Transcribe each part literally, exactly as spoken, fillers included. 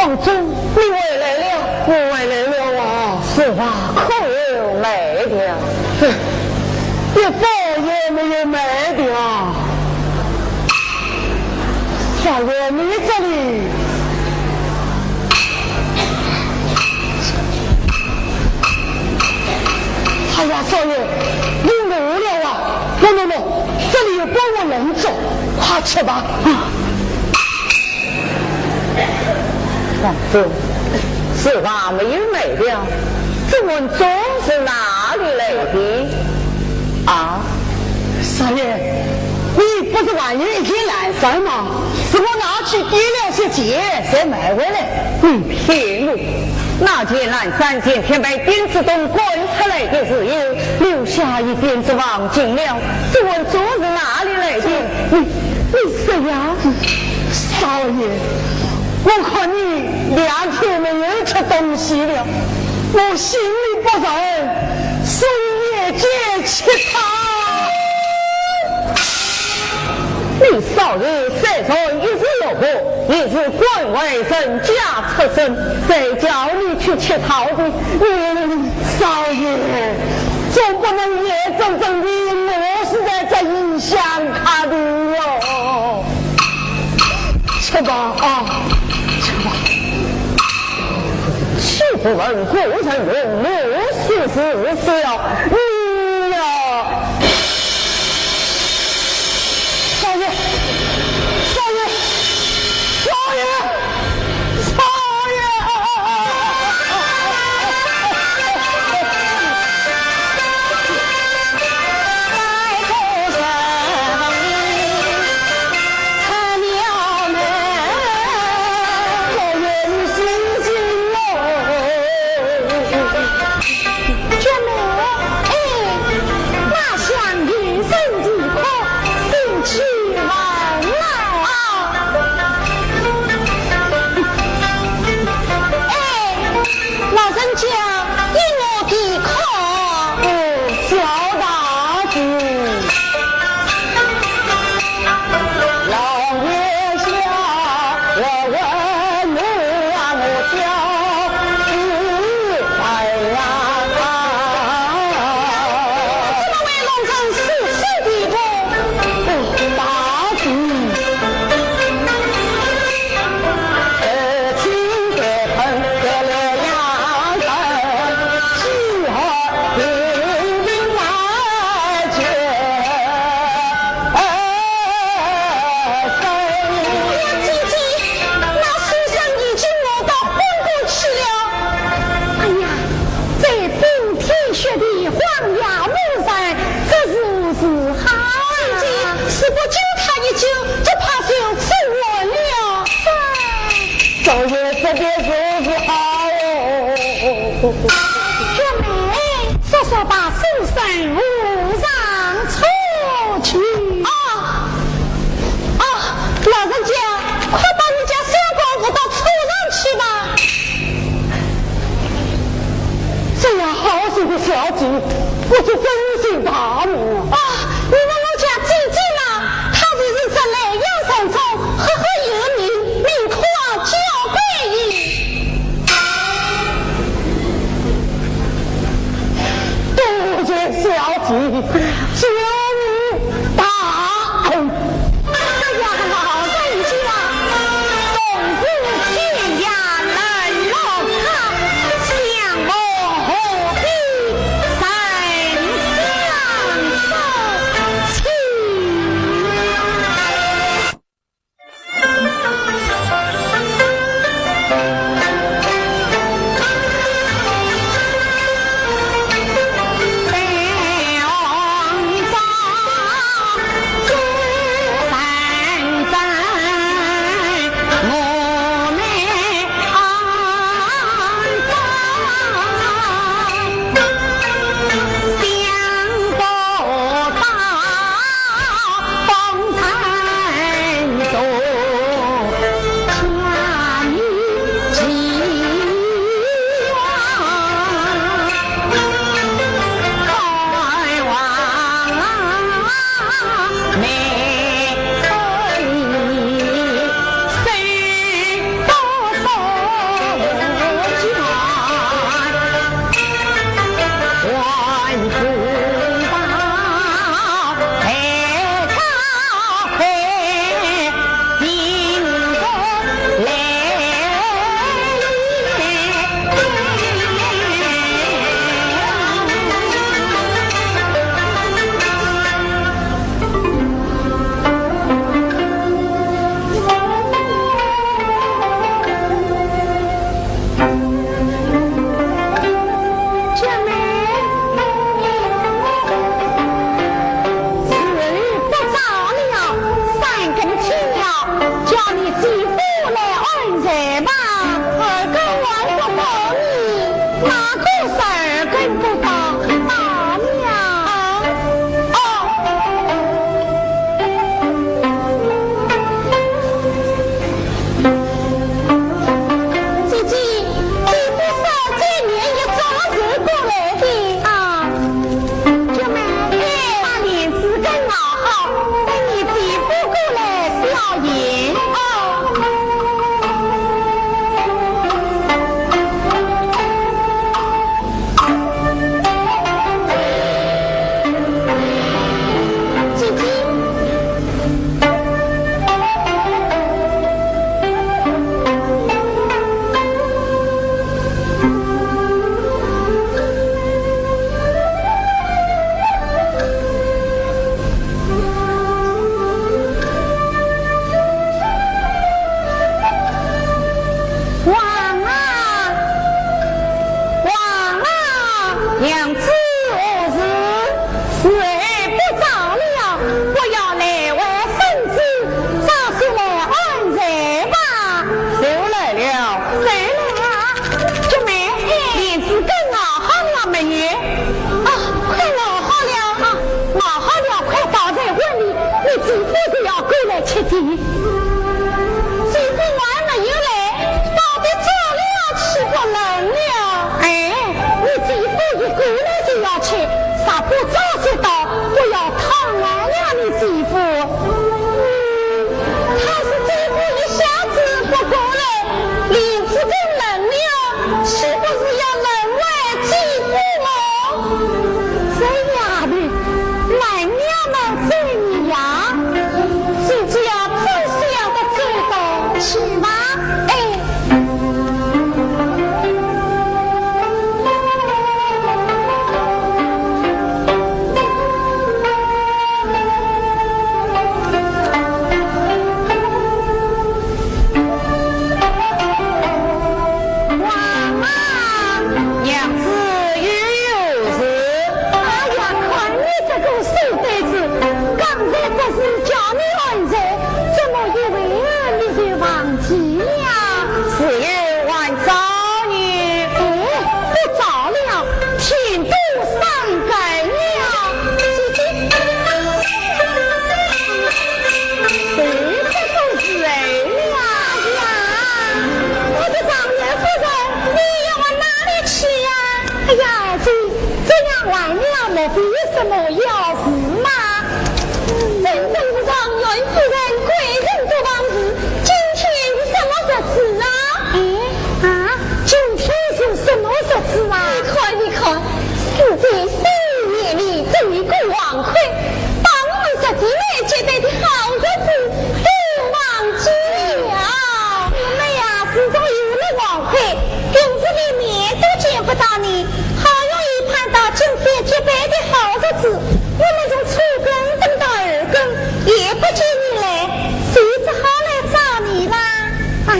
房中，你回来了。我回来了啊。是啊，可有卖的啊？哎，一包也没有卖的啊。少爷，你这里。哎呀，少爷，你饿了啊？喏，喏，喏，这里有包我冷粥，快吃吧。啊。房中，是啊，没有卖的，这碗粥是哪里来的？啊？少爷，你不是还有一件烂衫吗？是我拿去点了些钱才买回来。你骗我！那件烂衫前天被丁子东赶出来的时候，留下一点子黄金了，这碗粥是哪里来的？你，你说呀，少爷，我看你两天没有吃东西了，我心里不忍，所以夜间乞讨。你少爷虽然一时落魄，也是官为人家出身，谁叫你去乞讨的？嗯，少爷，总不能眼睁睁地饿死在这异乡他地哟。吃吧，啊，吃吧。岂不闻古人云：饿死是死了，你呀，少爷，少爷，少爷，少爷！老人家，因我啼哭。哦，小大姐。老月下，我问你啊，我叫你来呀。怎么为老人诉说啼哭？哦，大姐。 哎呀，姐姐，那书生已经饿到昏过去了。哎呀，这冰天雪地，荒野无人，这如何是好啊？姐姐，是不救他一救，只怕就出问了。 少爷，这便如何好？玉梅，速速把书生扶上车去。啊，啊，老人家，快把你家小官扶到车上去吧。这样好心的小姐，不知尊姓大名啊？啊，你问我家姐姐嘛，她就是这莱阳城中 赫赫有名，名唤焦桂英。多谢小姐救命大恩。哎呀，老人家，同是天涯沦落客，相逢何必曾相识。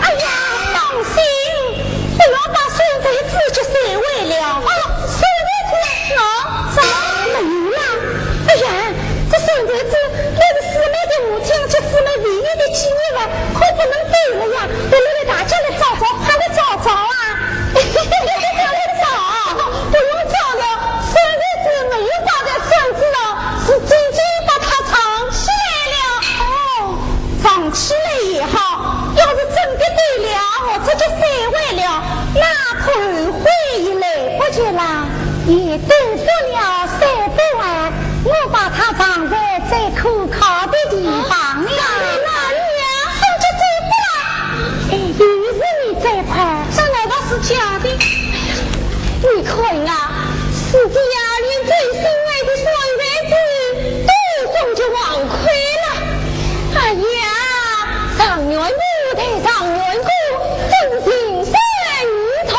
哎呀，放心，不要把孙才子给摔坏了。哦，孙才子，喏，怎么没有了？哎呀，这孙才子乃是师妹的父亲，这师妹唯一的继业了，可不能丢了呀！得了，大家来找找，快来找找啊！快来找，不用找了，孙才子没有挂在身子上，是姐姐把他藏起来了。哦，藏起来也好，要是真的丢了，我这就摔坏了，那后悔也来不及了。也等不了摔不完，我把它藏在最可靠的地方了。藏在哪里呀？藏在嘴巴。哎，又是你这块。这难道是假的？你看啊，师姐呀，连最心爱的孙才子都送给王魁了。哎呀，状元不配状元哥，真情深意重。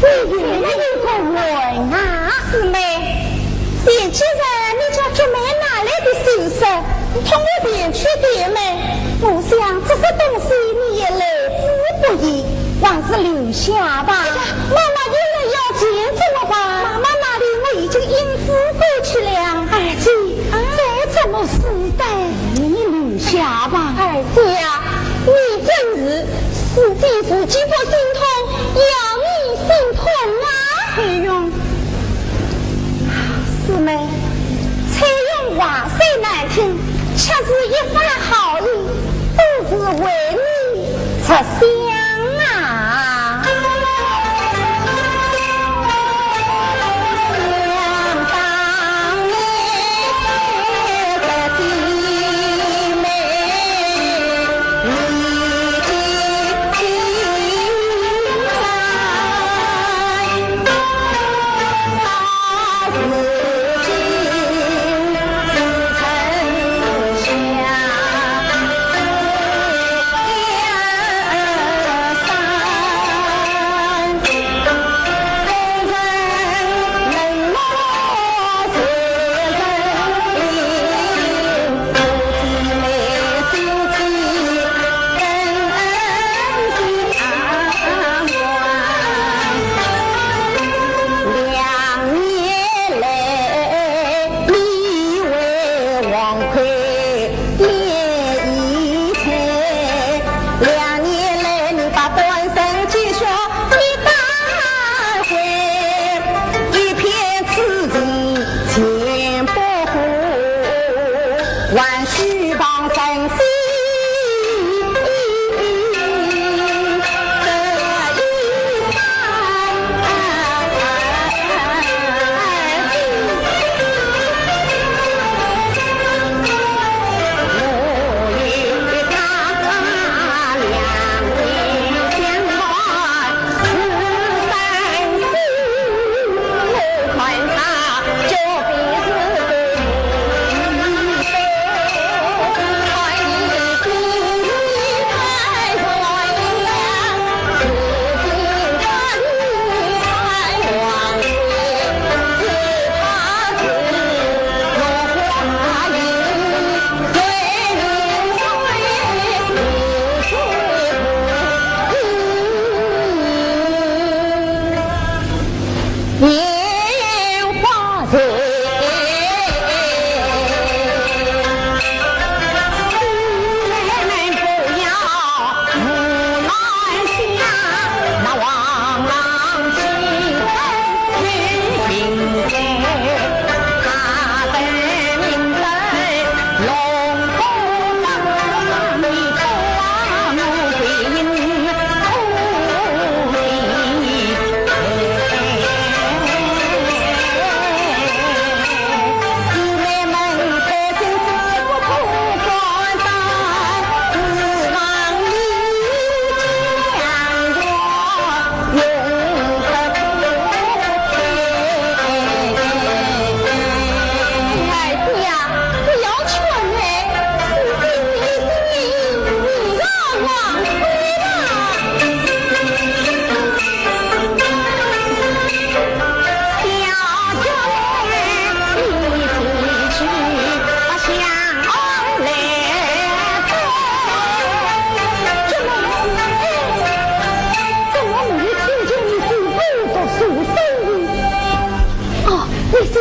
哎，你圆了一个圆啊。师妹，既然你家菊妹拿来的首饰， 同我前去点卖，我想这些东西你也来之不易，还是留下吧。哎呀，妈妈又来要钱怎么办？妈妈那里我已经应付过去了。二姐，啊？这怎么使得？你留下吧。二姐呀，你真是师姐自己不心痛，要你心痛啊！翠云， 师妹，翠云话虽难听，却是一番好意，都是为你着想啊。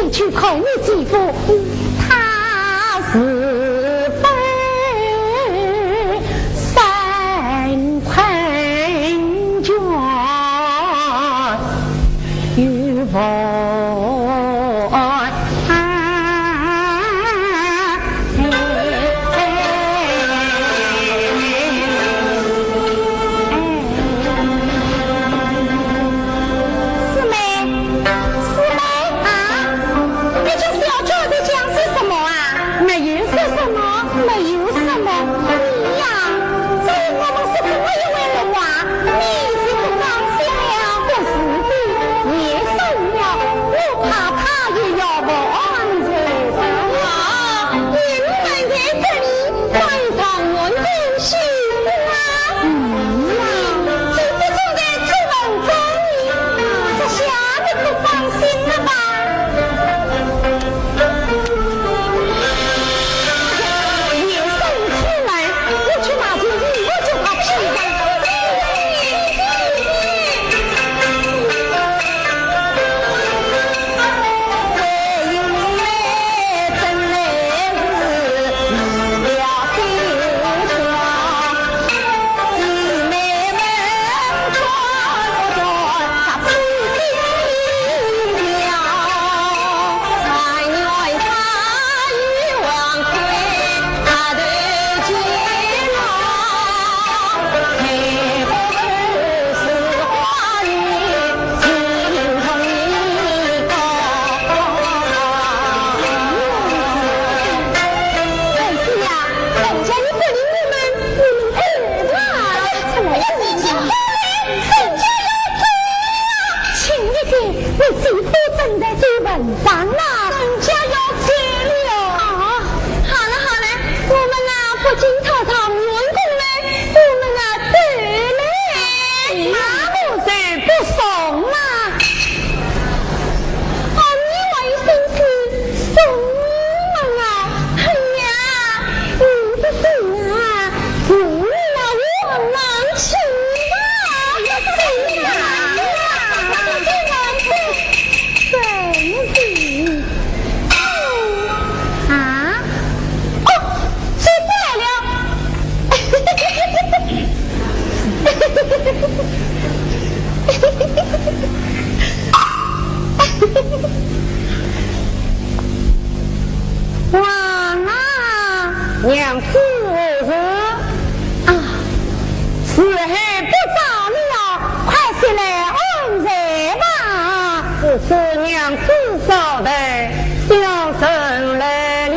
去看你姐夫，他是否生困倦，有无安？师妹， 师妹啊，你这是要叫我讲些什么啊？没有说什么，没有什么。你呀，在我们是这么一回了哇，你是不放心了。不是的，你说了，我怕他也要不安在上啊。你们在这里拜上门恭喜。 嗯呀，这不正在做梦中呢，这下你可放心了吧？你生气了，我去拿件衣服给他披上。哎呀，人家又不理你们，你们走吧。哎呀，人家要走了。亲爱的，你姐夫正在做文章呢。人家要走了。啊，好了好了，我们啊，不经吵吵，我们啊，走了。那我就不送了。 哦，你还有心思送你们啊？哎呀，你的心啊，是你那我能去啊？哎呀，这个，这个，这个，啊？哦，谁过来了？ 王啊，娘子何事？啊，时候不早了，快些来安睡吧。只是娘子稍待，小生来了。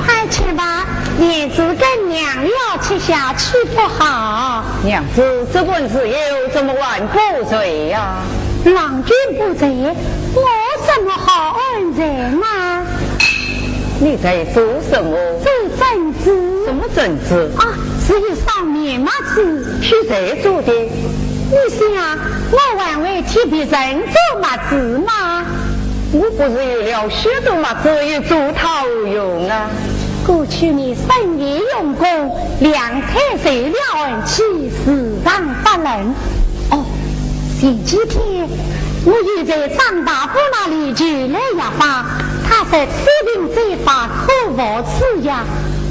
快去吧，娘子跟娘要吃下去不好。娘子，这官司又怎么还不遂呀？郎君不在，我怎么好安睡呢？你在做什么？做针黹。什么针黹？啊，是一双棉袜子。是谁做的？你想，我还会替别人做袜子吗？我不是有了许多袜子，又做它何用啊？过去你深夜用功，两腿受了寒气，时常发冷。哦，前几天我又在张大伯那里求来药方，他说此病最怕口服之药，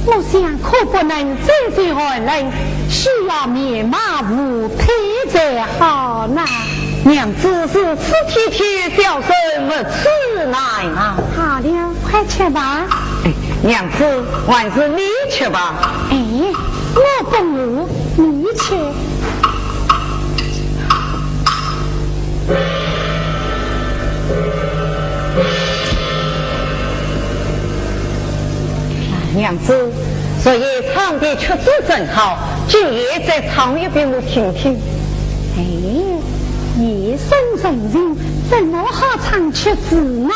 我想可不能再受寒冷，需要面麻敷贴才好呢。娘子，如此体贴，小生没齿难啊。好了，快吃吧。哎，娘子，还是你吃吧。哎，我不饿，你吃。 娘子，昨夜唱的曲子真好，今夜再唱一遍我听听。哎，夜深人静，怎么好唱曲子呢？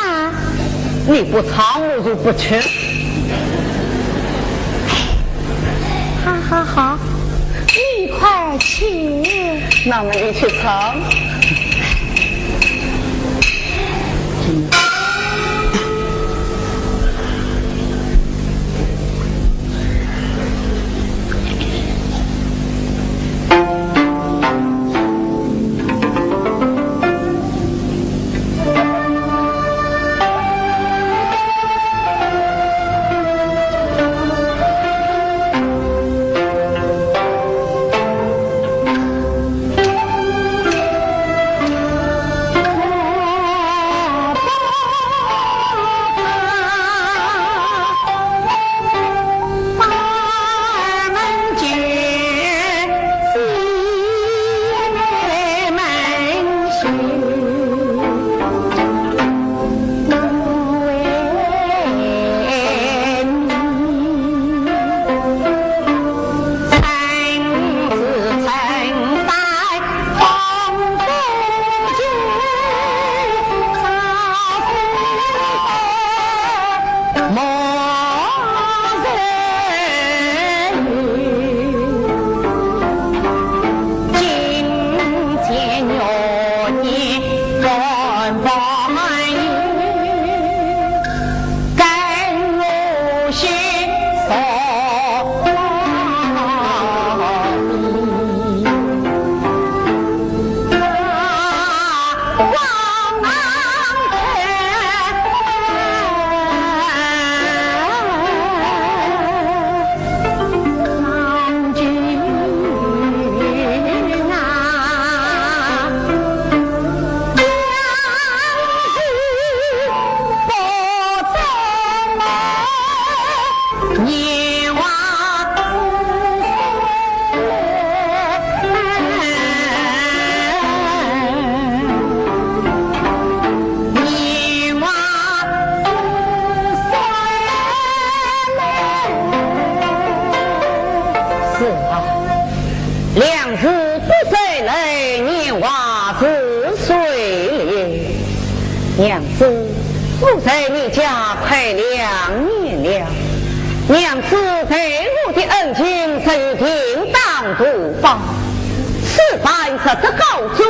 你不唱，我就不吃。 好好好，你快去。那么你去唱。是啊，良日不再来，年华似水流。娘子，我在你家快两年了，娘子待我的恩情，只有停当不报。此番若得高中，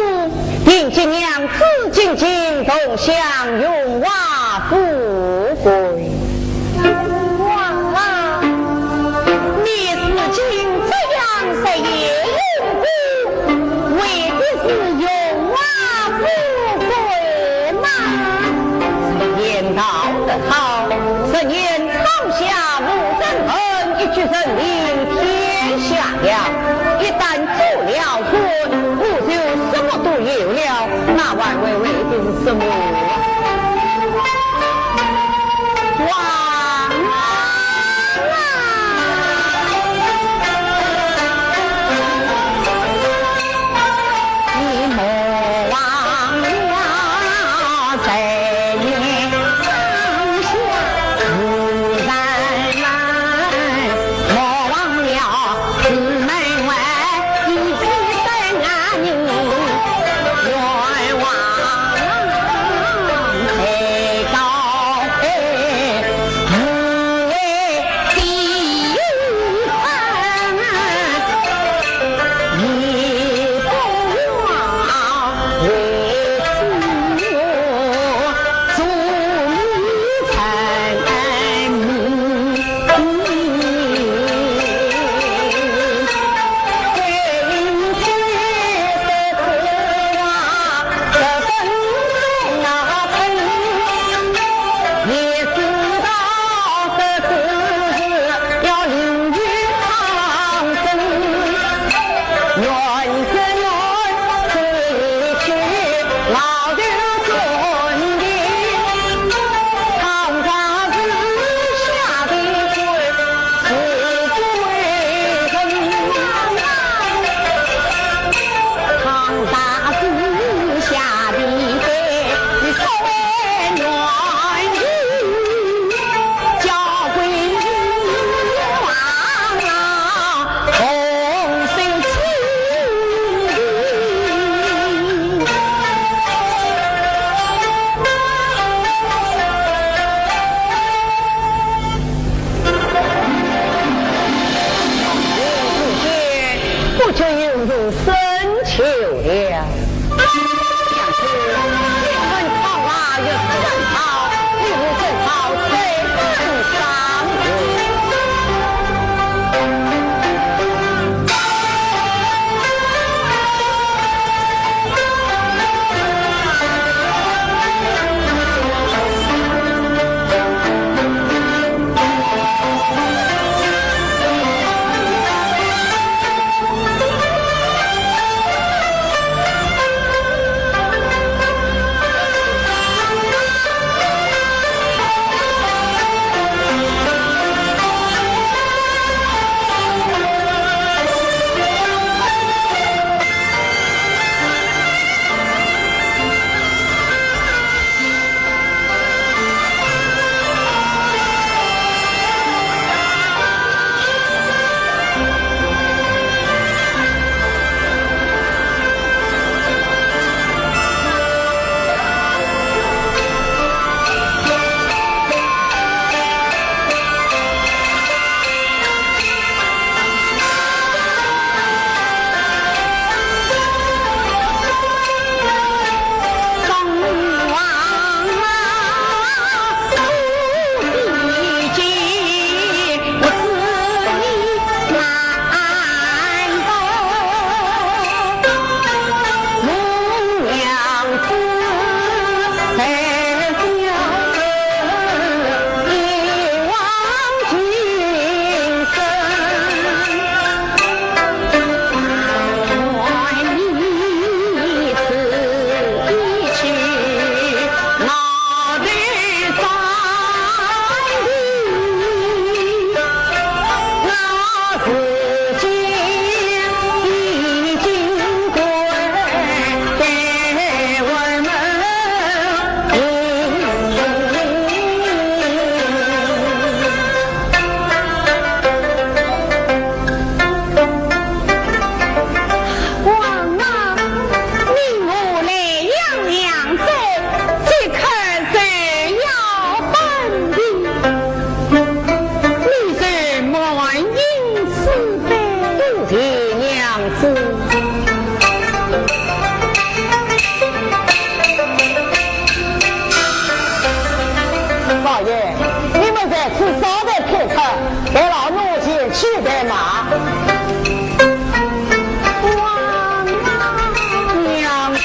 定给娘子进京同享荣华富贵。 王啊，你如今这样日夜用功，为的是荣华富贵吗？常言道得好，十年窗下无人恨，一举成名天下扬。一旦做了官，我就什么都有了，那还会为的是什么？子。老爷，你们在此稍待片刻，待老奴前去备马。哇，娘子。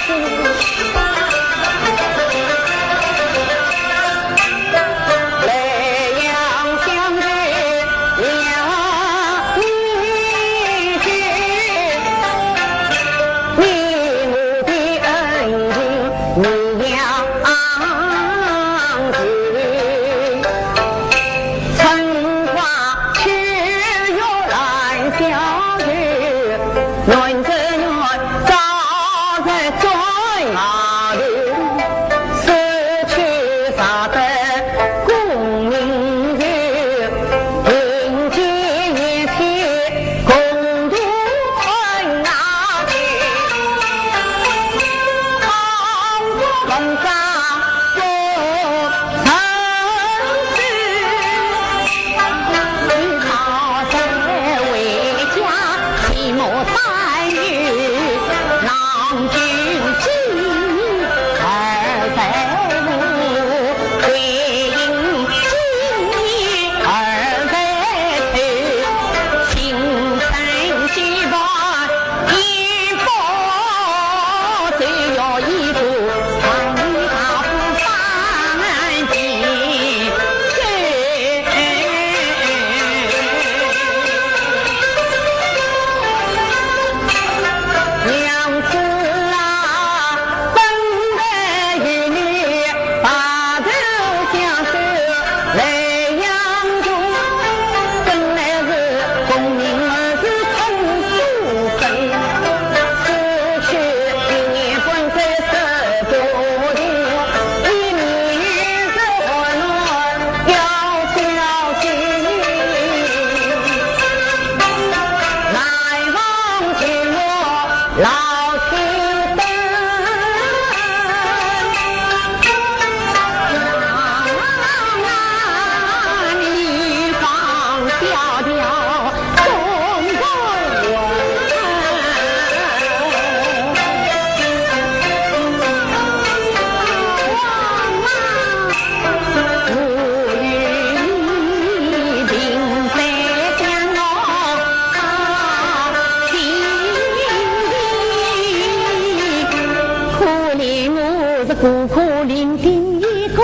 可怜我是孤苦伶仃一个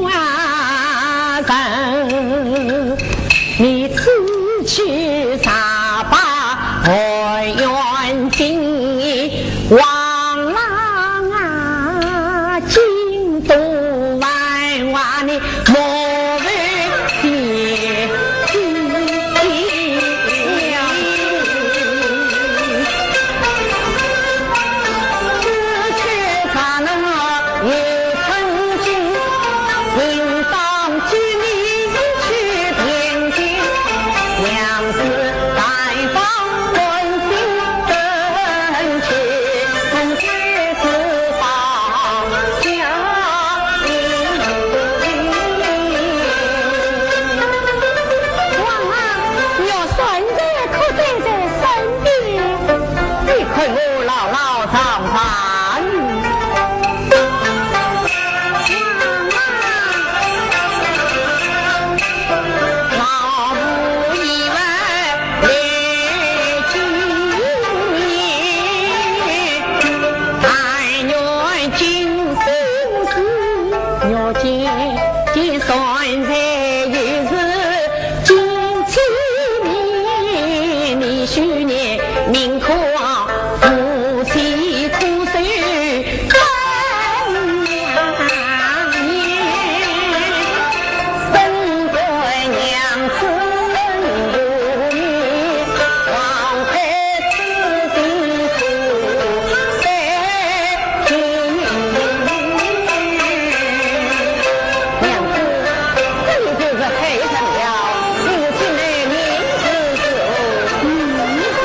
啊人，你此去长夜远行，王郎啊，京都繁华你 莫问天地。此去长路有寸金，应当与你去边境，娘子 王啊，你要善人可带在身边，你看我牢牢上上。 娘子，这里就是海城了，你是进来临时是？嗯，是。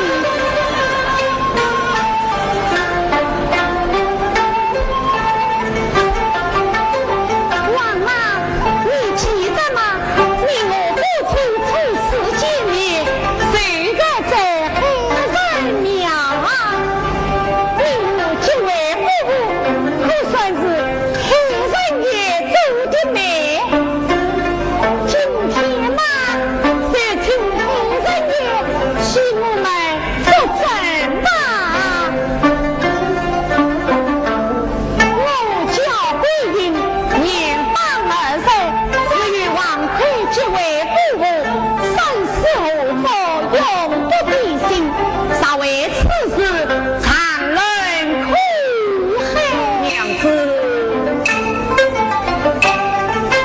我们作证吧。我叫桂英，年方二十，自幼皇魁即位父母，身世无福，永不变心，实为此事 长人苦海。娘子，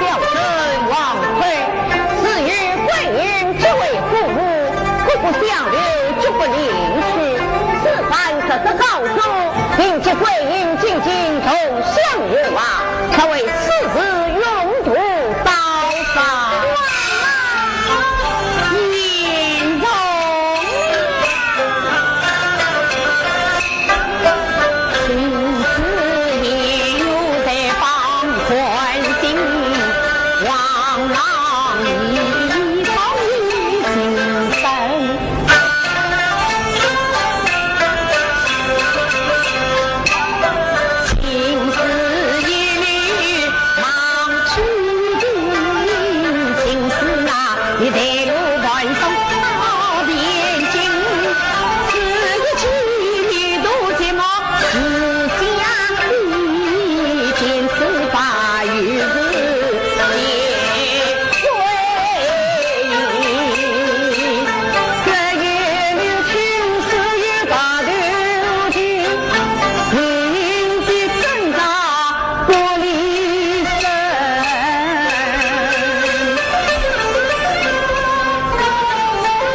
表侄王魁，自幼桂英即为父母，姑姑想留，决不另娶。此番实至高中，定给桂英进京同享学话，才为 此事永途到访。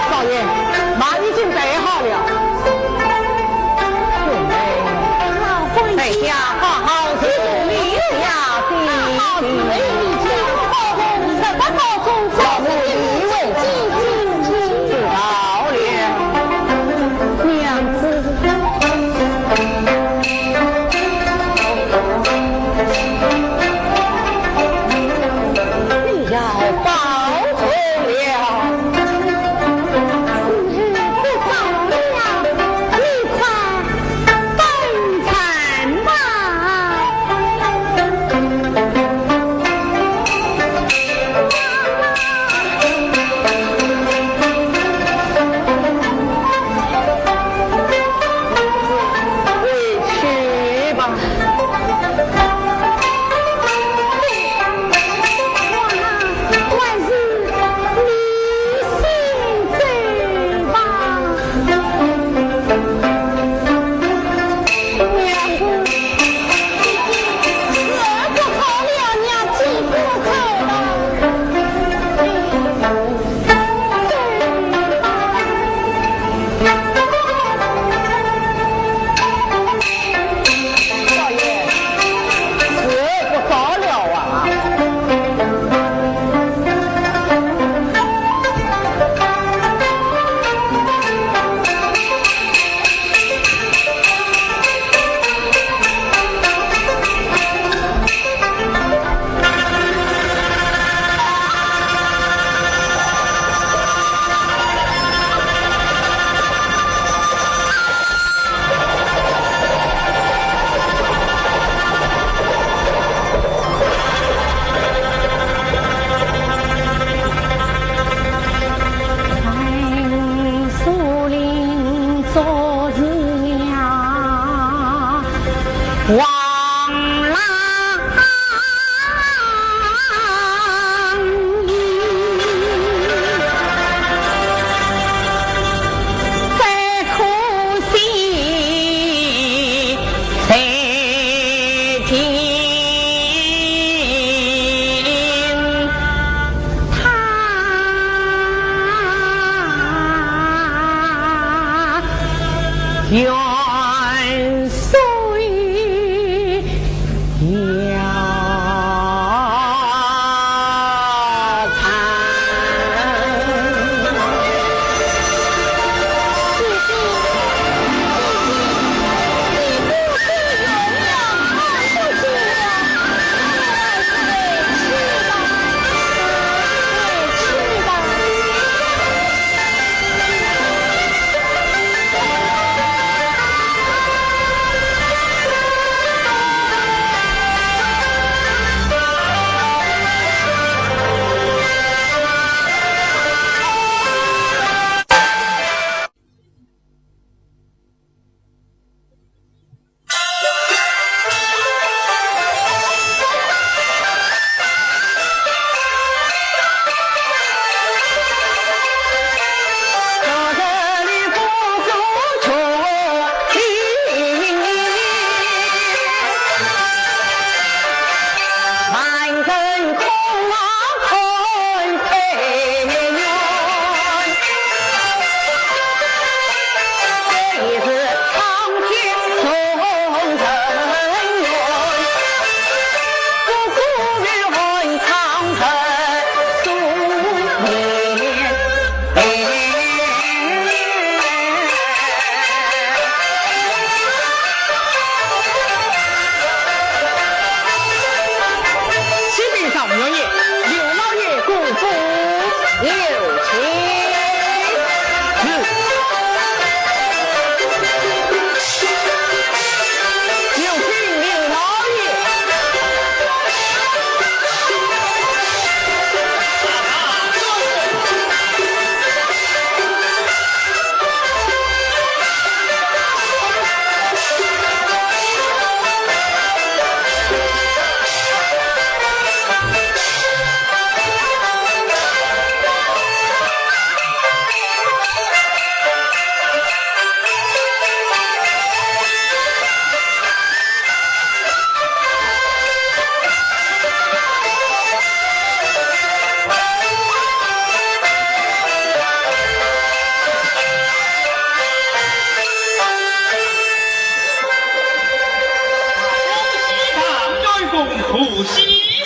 少爷，马已经备好了。在下好好侍奉你呀，好好侍奉你，好好侍奉你，好好侍奉你，好好侍奉你，好好侍奉你。 你要保重了。时日不早了，你快登船吧。 回去吧。还是你先走吧。 少爷，时不早了啊。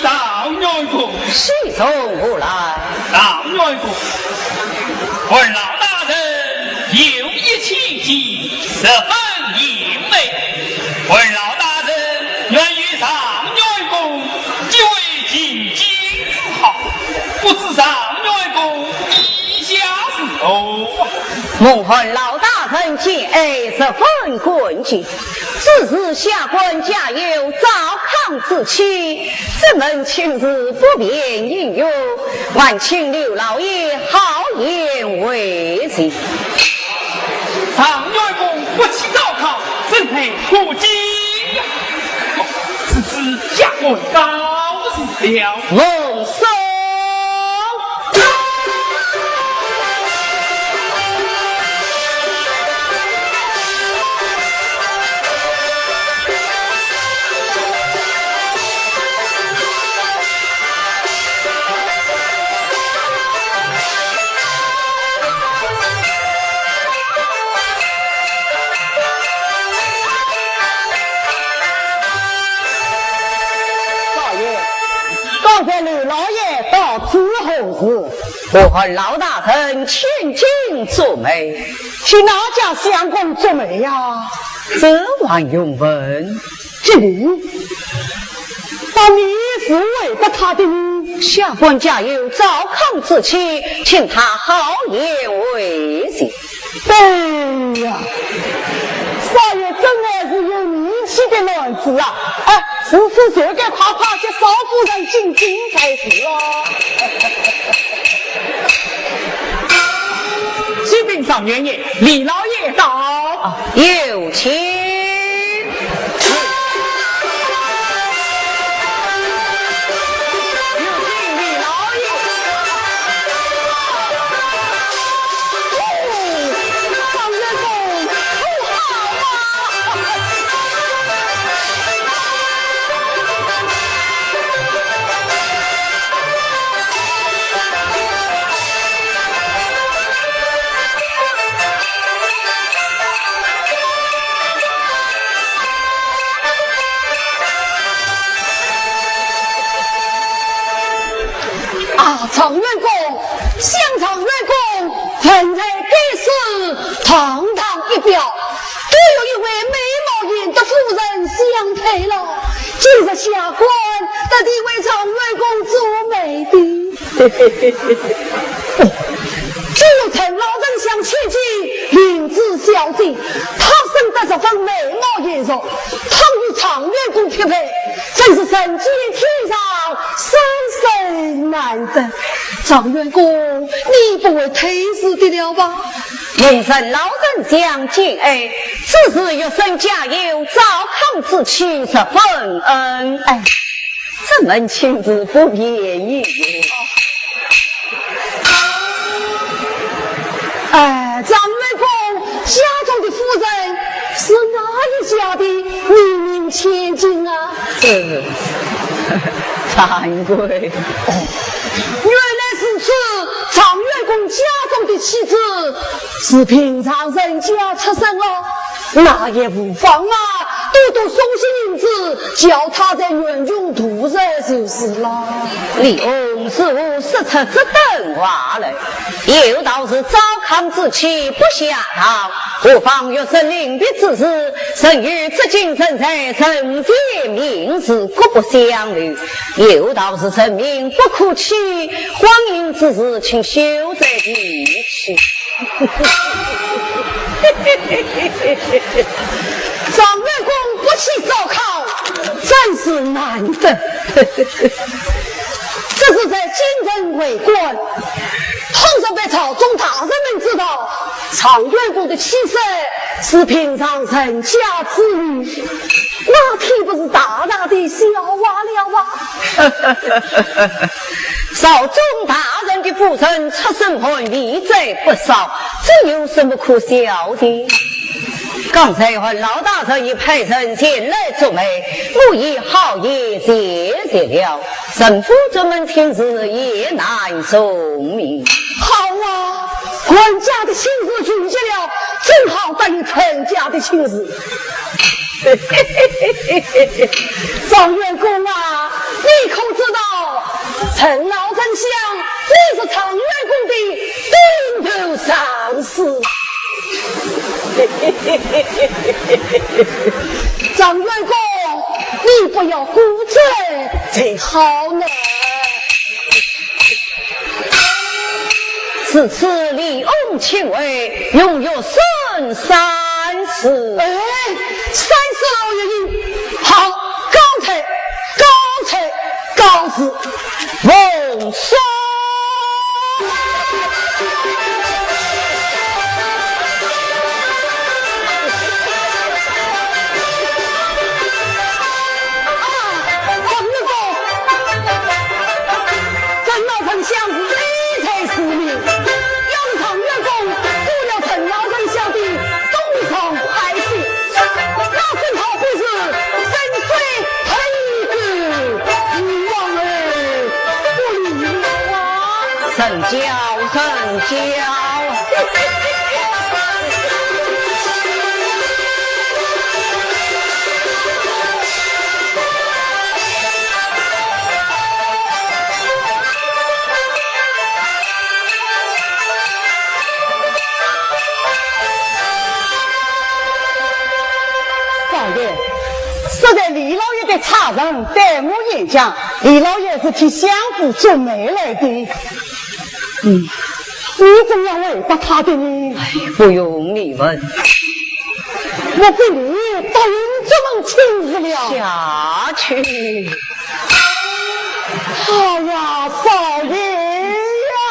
状元公。喜从何来？状元公，文老大人有一千金，十分贤美。文老大人愿与状元公结为秦晋之好，不知状元公意下如何？蒙文老大人见爱，十分感激。 只是下官家有糟糠之妻，这门亲事不便应允，还请刘老爷好言为情。状元公不起糟糠，怎配可亲呀？此事下官告辞了。蒙受。 少爷，刚才刘老爷到此何事？我和老大人千金做媒。去哪家相公做媒呀？这还用问？这里，那你是为了他的呢？下官家有糟糠之妻，请他好言为情。 哎呀，少爷真乃是有义气的男子啊！哎，如此就该快快接少夫人进京才是啊。启禀状元爷，李老爷到。啊，有请。 啊，状元公，想状元公，文才盖世，堂堂一表，都有一位美貌贤德夫人相配了。今日下官特地为状元公做媒的。 只有陈老丞相千金林子小姐，她生得十分美貌贤淑，倘与状元公匹配，真是人间天上，三生难得。状元公，你不会推辞的了吧？蒙陈老丞相敬爱，只是学生家有糟糠之妻，十分恩爱。 这门亲事不便应允。哎，状元公家中的夫人是哪一家的？名名千金啊。这，惭愧。哦，原来如此，状元公家中的妻子 是平常人家出身了，那也无妨啊，多多送些银子，叫他在园中度日就是了。李翁是何说出这等话来？有道是糟糠之妻不下堂，何况学生临别之时，人与织锦成才，人间名士各不相留。有道是人命不可欺，婚姻之事，请休在提起。 状元公不起糟糠，真是难得。这是在京城为官，倘若被朝中大人们知道，状元公的妻室是平常人家之女，那岂不是大大的笑话了啊？ 朝中大人的夫人出身寒微者不少，这有什么可笑的？刚才还老大人已派人前来做媒，我已好言谢绝了，陈府这门亲事也难从命。好啊，韩家的亲事拒绝了，正好得你陈家的亲事。 状元公啊，你可知道，陈老丞相乃是状元宫的顶头上司？状元宫，你不要顾着才好呢。如此李翁亲为，荣辱三三事。哎，三事老爷有。好，高才，高才，高才。奉上。啊，状元公，陈老丞相是理财聪明，要是状元公，做了陈老丞相的东床快婿，那真好比是身水 孩子，你望而不灵啊。神教，神教。少爷， 说在李老爷的差人对我演讲，李老爷是替相府做媒来的。嗯，你怎样回答他的呢？哎，不用你问。我给你答应这门亲事了。下去。哎呀，少爷呀！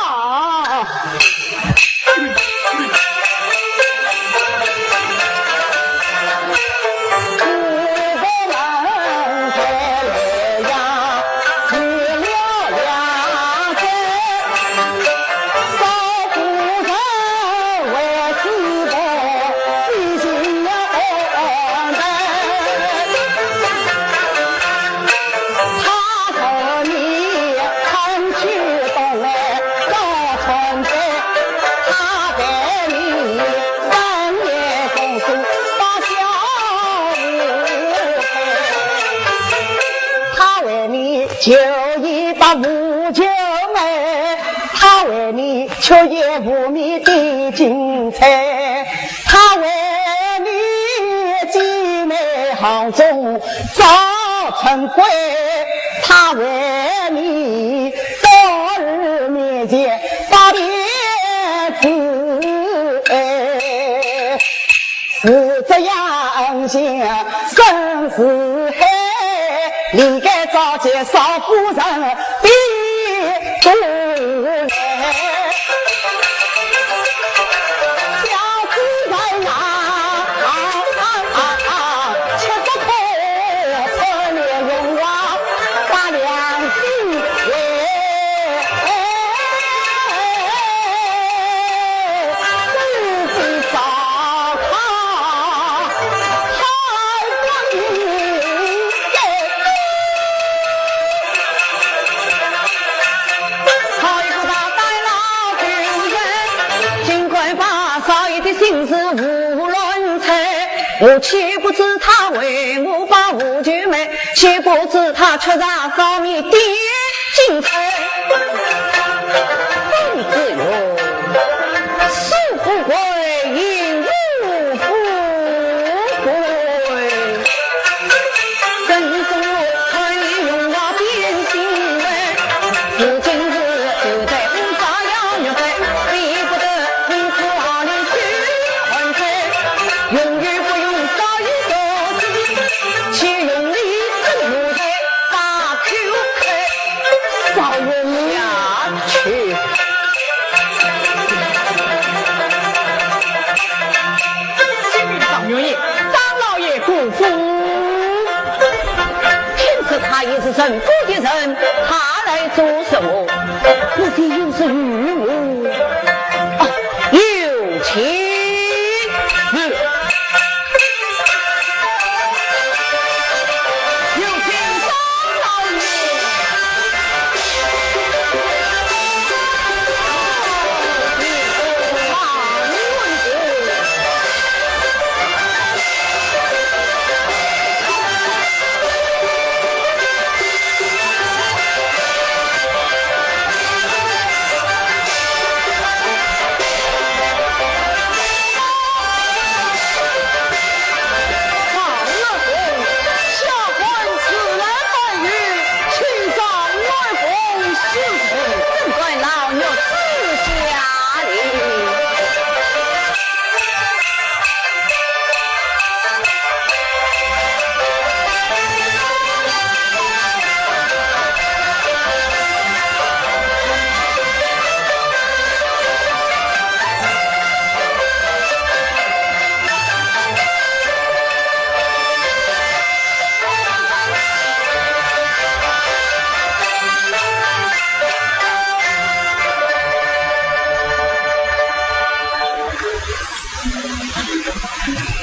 他和你常去东来早春节，他带你三年公主把小五陪。他为你求一把无求妹，他为你求一无米的金钗。 他为你姐妹行中早春归，他为你到儿面前把面子。是这样恩情深似海，理该早见少夫人 比不来。小夫人呀，啊啊啊啊，吃不过喝了用啊，把良心喂。自己糟蹋。 好一个大胆老头子，竟敢把少爷的心事胡乱猜。我岂不知他为我把无求妹，岂不知他吃着少爷的金钗。公子哟，书不贵，也 富贵。人生我可以用我变心为，如今是就在五花要虐待，比不得你苦熬的去还债，永远不用少爷做主，去用力怎么才把口开。少爷你下去。 状元爷，张老爷过府。听说他也是陈府的人，他来做什么？不知又是与我……啊，有请。嗯。 有请张老爷。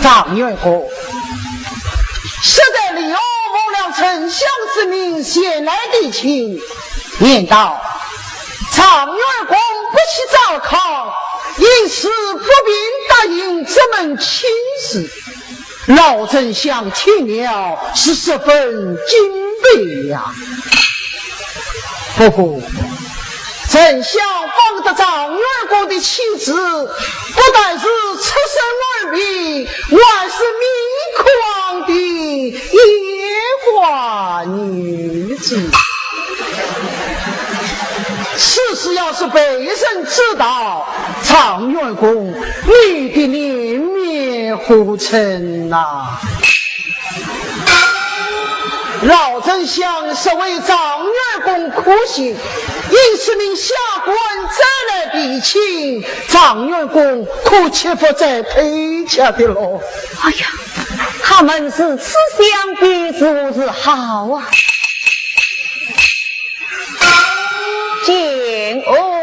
状元公，实在李渊奉了丞相之命前来提亲，言道状元公不喜糟糠，因此不便答应这门亲事。老丞相听了是十分敬佩呀。不过， 丞相访得状元公的妻子，不但是出身完美，还是名堂的烟花女子。此事要是被人知道，状元公，你的脸面何存呐？ 老丞相实为状元公可惜，因此命下官再来提亲，状元公可切勿再推却的喽。哎呀，他们如此相比，如何是好啊？见哦。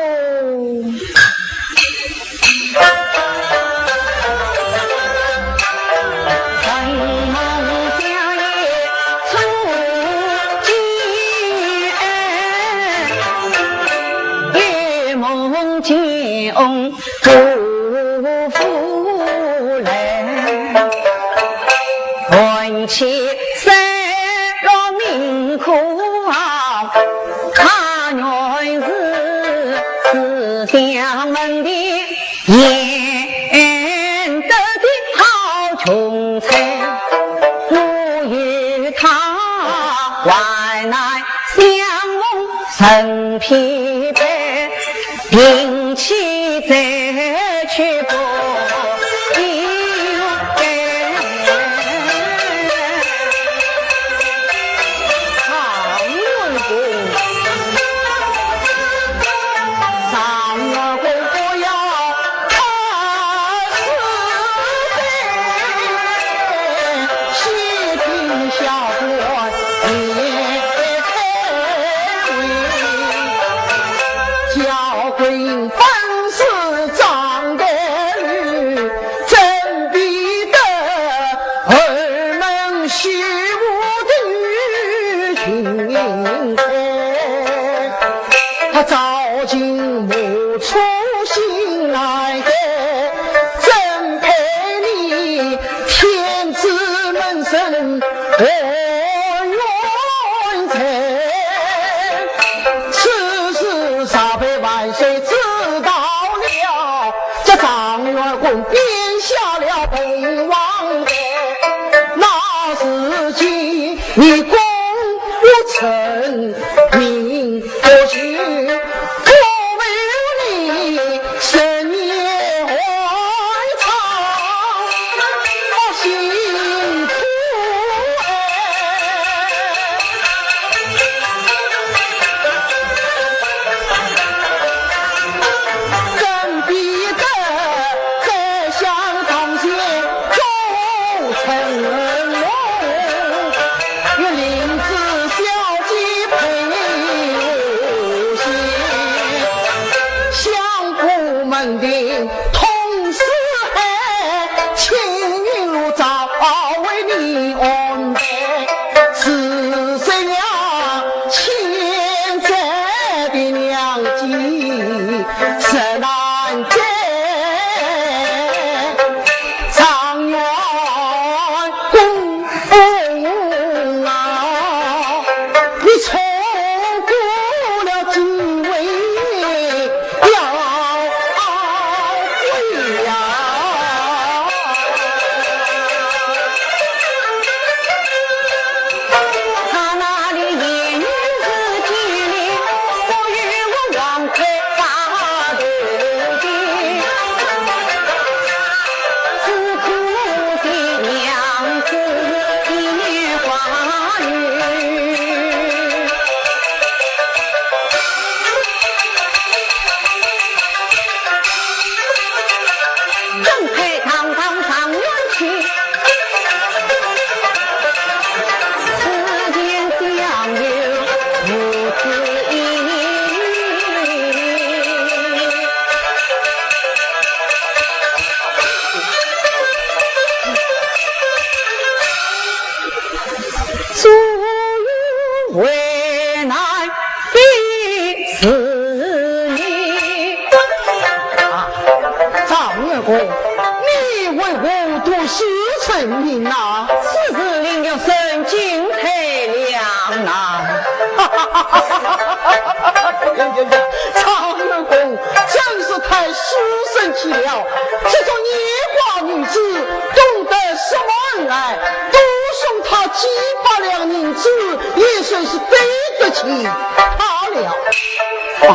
此事早被万岁知道了，这状元公便下了陪王台。那时间，你功不成名不就，为难的是你。啊，状元公，你为何独守沉吟呐？此事令我神经太亮了。状元公，真是太失神气了。这种年花女子，懂得什么恩爱？多送她几百两银子，也算是对得起她了。啊，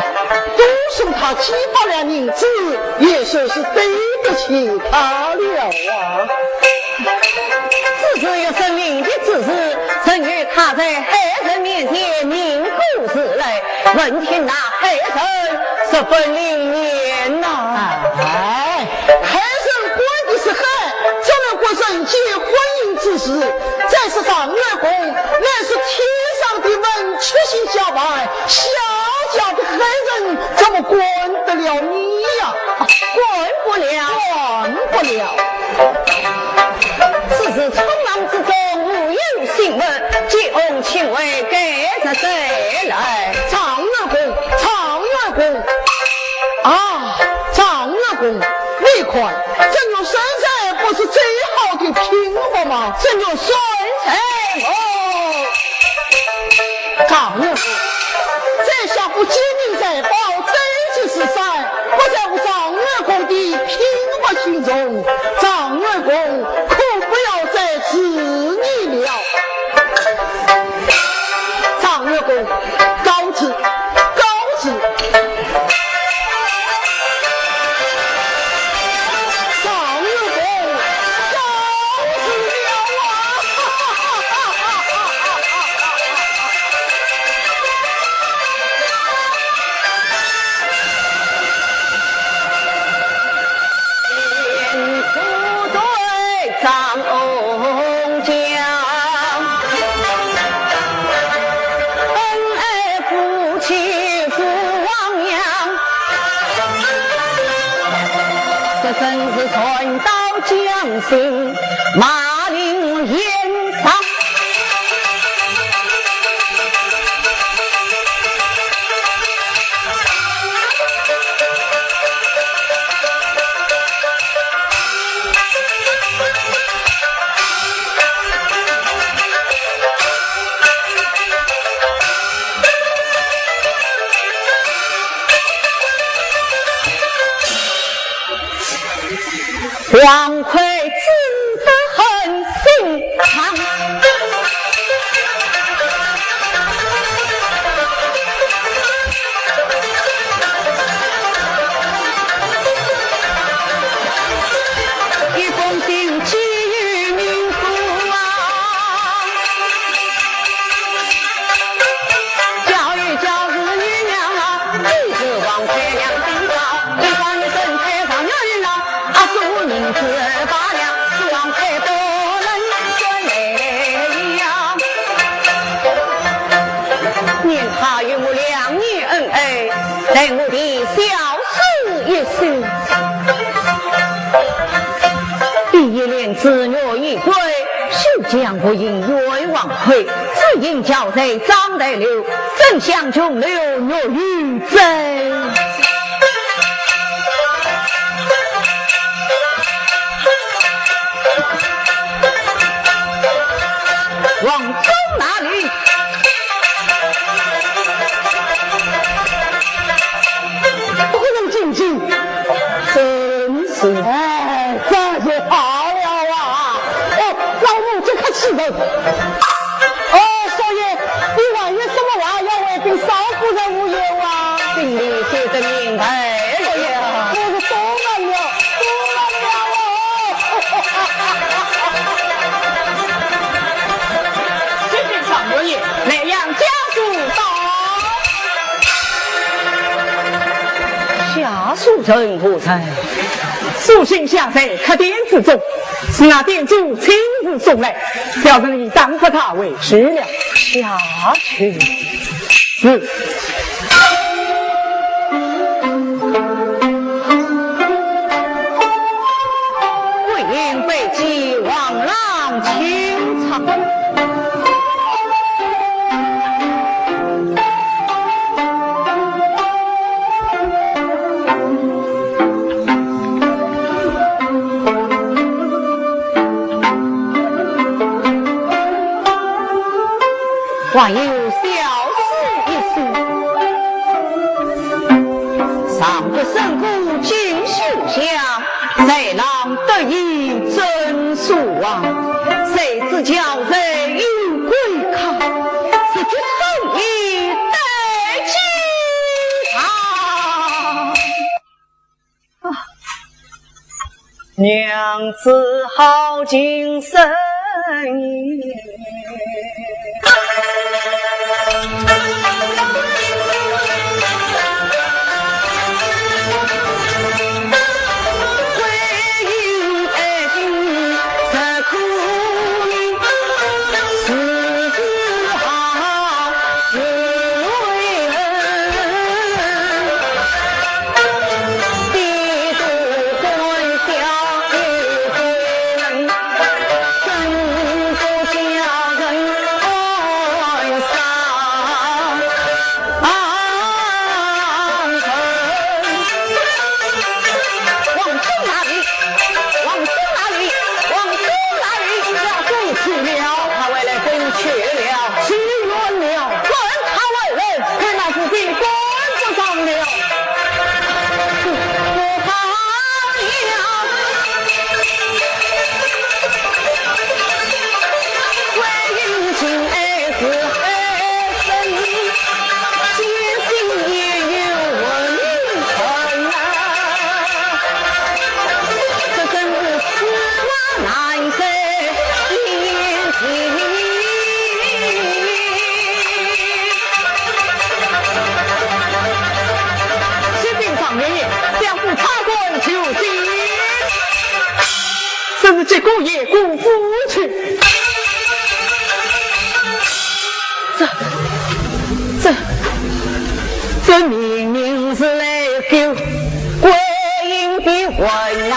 多送她几百两银子，也算是对得起她了啊。此事有神明的指示，曾有她在海神面前明过示来，闻听那海神十分灵验呐。哎，海神管的是海，怎么管人间婚姻之事？再说状元公乃是天上的文曲星下凡，下家的海神怎么管得了你呀？管不了。管不了。此事匆忙之中，无有信物，急奉请回改日再来。状元公，状元公。啊，状元公，你看，这玉扇扇不是最好的品物吗？这玉扇扇。哦，状元公，这下不金银财宝，对其是山，不在乎状元公的品物轻重，状元公可不要再自疑了。状元公，告辞，告辞。状元公，告辞了啊！王魁只得很心疼。一封信寄与明姑啊，叫一叫是你娘啊，你是王魁娘亲嫂，你把你身材上有人了，啊，做银子罢了，是王魁不能转来呀。念他与我两年恩爱，待我的小叔一生。 第一联子月已归，休将我应冤枉回。只因交在章台楼，怎想琼楼月已圆。王忠哪里？ 不能进京。真是。哎，这就好了啊！哦，老奴这可气人。哦，少爷，你还有什么话要回禀少夫人无忧啊？禀你，谢得明白了呀。哎呀，我是多问了，多问了哦。启禀状元爷，莱阳家 书到。家书人何在？书信下在客店之中，是那店主亲自送来，小人已打发他回去了。下去。是。桂英拜见王郎，请坐。还有小事一桩。上个沈谷进修下，才郎得以准书房，谁知叫贼有鬼客，是去趁机得计啊！啊，娘子好近身影。王忠哪里？王忠哪里？王忠哪里？他回去了。他回来回去了。去远了。问他回来，看那是进官不上了。不好了。 启禀状元爷，相府差官求见。 真是这个也过府去。这，这，这明明是来救桂英的魂啊！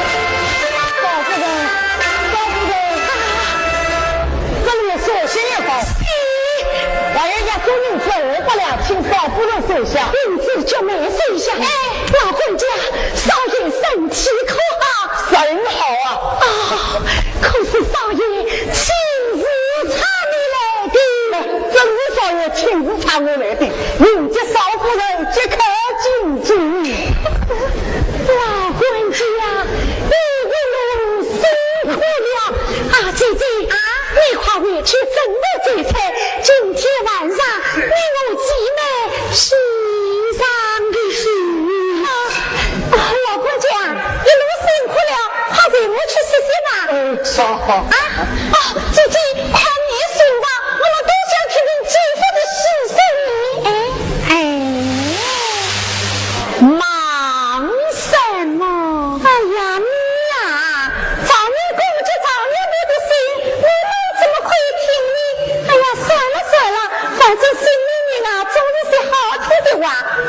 少夫人，少夫人，这里有书信一封。是。还有一个人不了，请少夫人收下。公子就没收下。哎，老管家，少爷身体可好？很好啊。啊，可是少爷亲自差你来的。哎，正是少爷亲自差我来的，迎接少夫人即刻进京。 老管家，你一路辛苦了。啊，姐姐，啊？你快回去准备酒菜，今天晚上你我姐妹喜上的喜。啊，啊，老管家，一路辛苦了，快随我去歇歇吧。嗯，好。啊，哦，姐姐，快点送吧，我们都想听听姐夫的喜讯呢。哎，哎。 忙什么？哎呀，你呀，常言讲究常言道的心，我们怎么可以听你？哎呀，算了算了，反正心里面啊，总是些好听的话。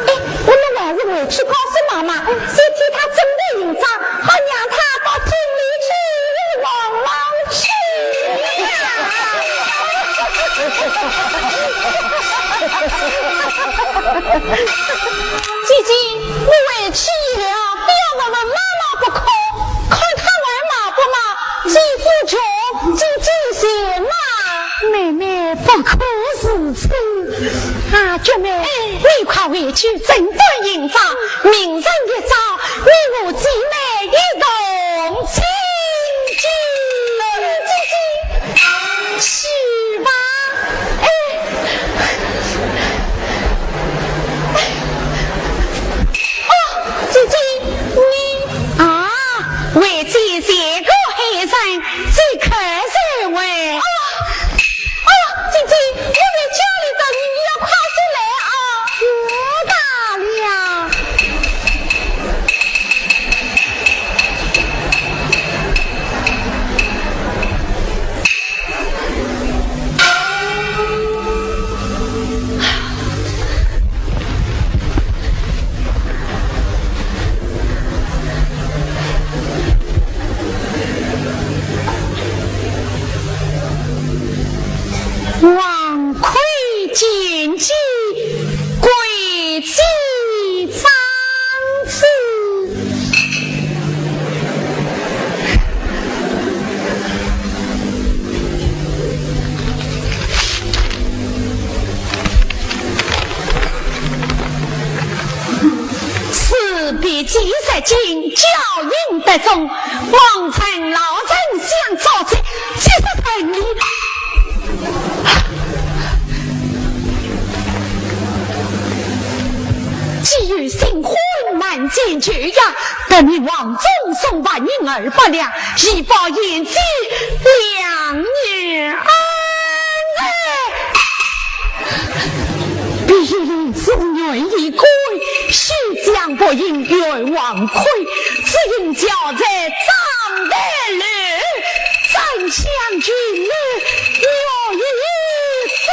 哎，我们还是回去告诉妈妈，先替她准备行装，好让她到京里去望望去呀。 姐姐，我回去以后，非要我们妈妈不可，看她玩马不马，姐夫穷，姐姐闲嘛。妹妹不可如此。啊，菊妹，哎。你快回去整顿行装，明日一早，你我姐妹一同进京。姐姐， 去吧。哎，哎，哦，姐姐，你啊，为姐这个黑人，这个社会。哦，哦，姐姐，我在家里等你，你要快些来啊。知道了。 王魁见计，跪祭长子。 事必及时进，教应得中，望臣老丞相作证，即是成礼。既有新婚难见旧呀，得明王中送白银二百两，以报贤婿两年恩。 比邻子愿意归，须将白银还王魁，只因交在长台楼，丞相群女愿意哉。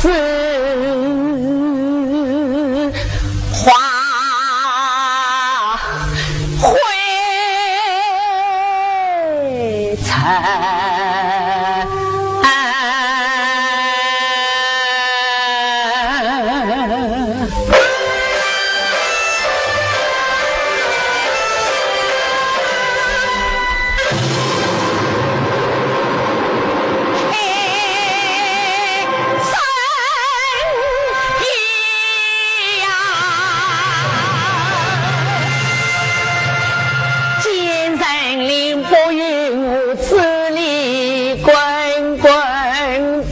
似花灰尘。 见人令不与我，此理滚滚，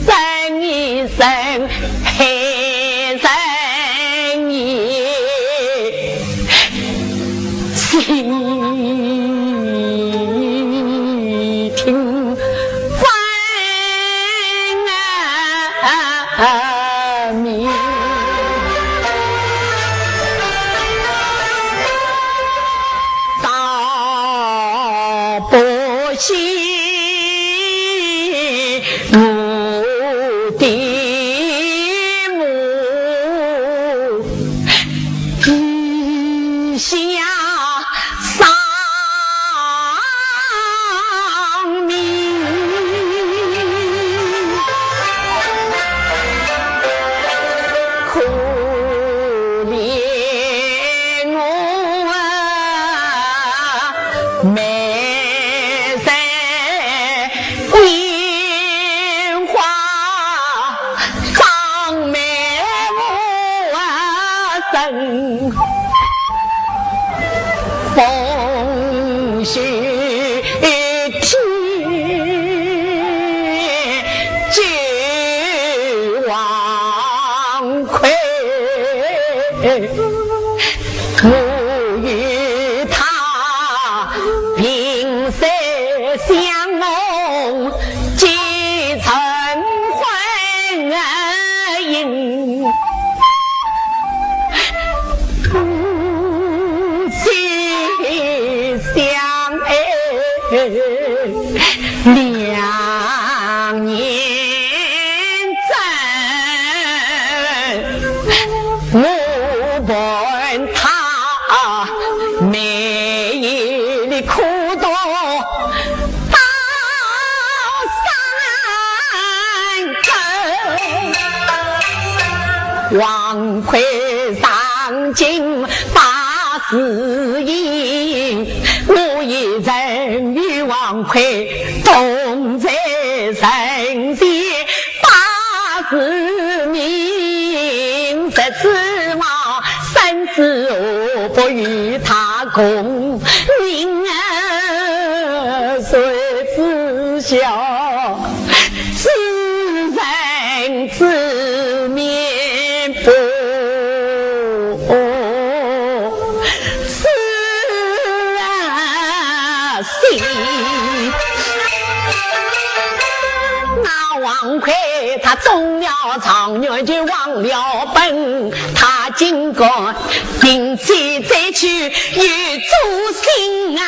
真一声黑人也。 细听分明。道不信我的母， 地下丧命。可怜我啊，美人桂花 双眉无神，风雪天，九王魁。 我与他萍水相逢，几曾欢迎，不曾相爱。 两年整，我伴他每一里苦读到三更。王魁上京拜时已， 我一人与王魁同在人前，八字名，十字马，三字何不与他共名啊？谁知晓 此人之面不知心。那王魁他中了状元就忘了本，他竟敢 并且再去与诸姓啊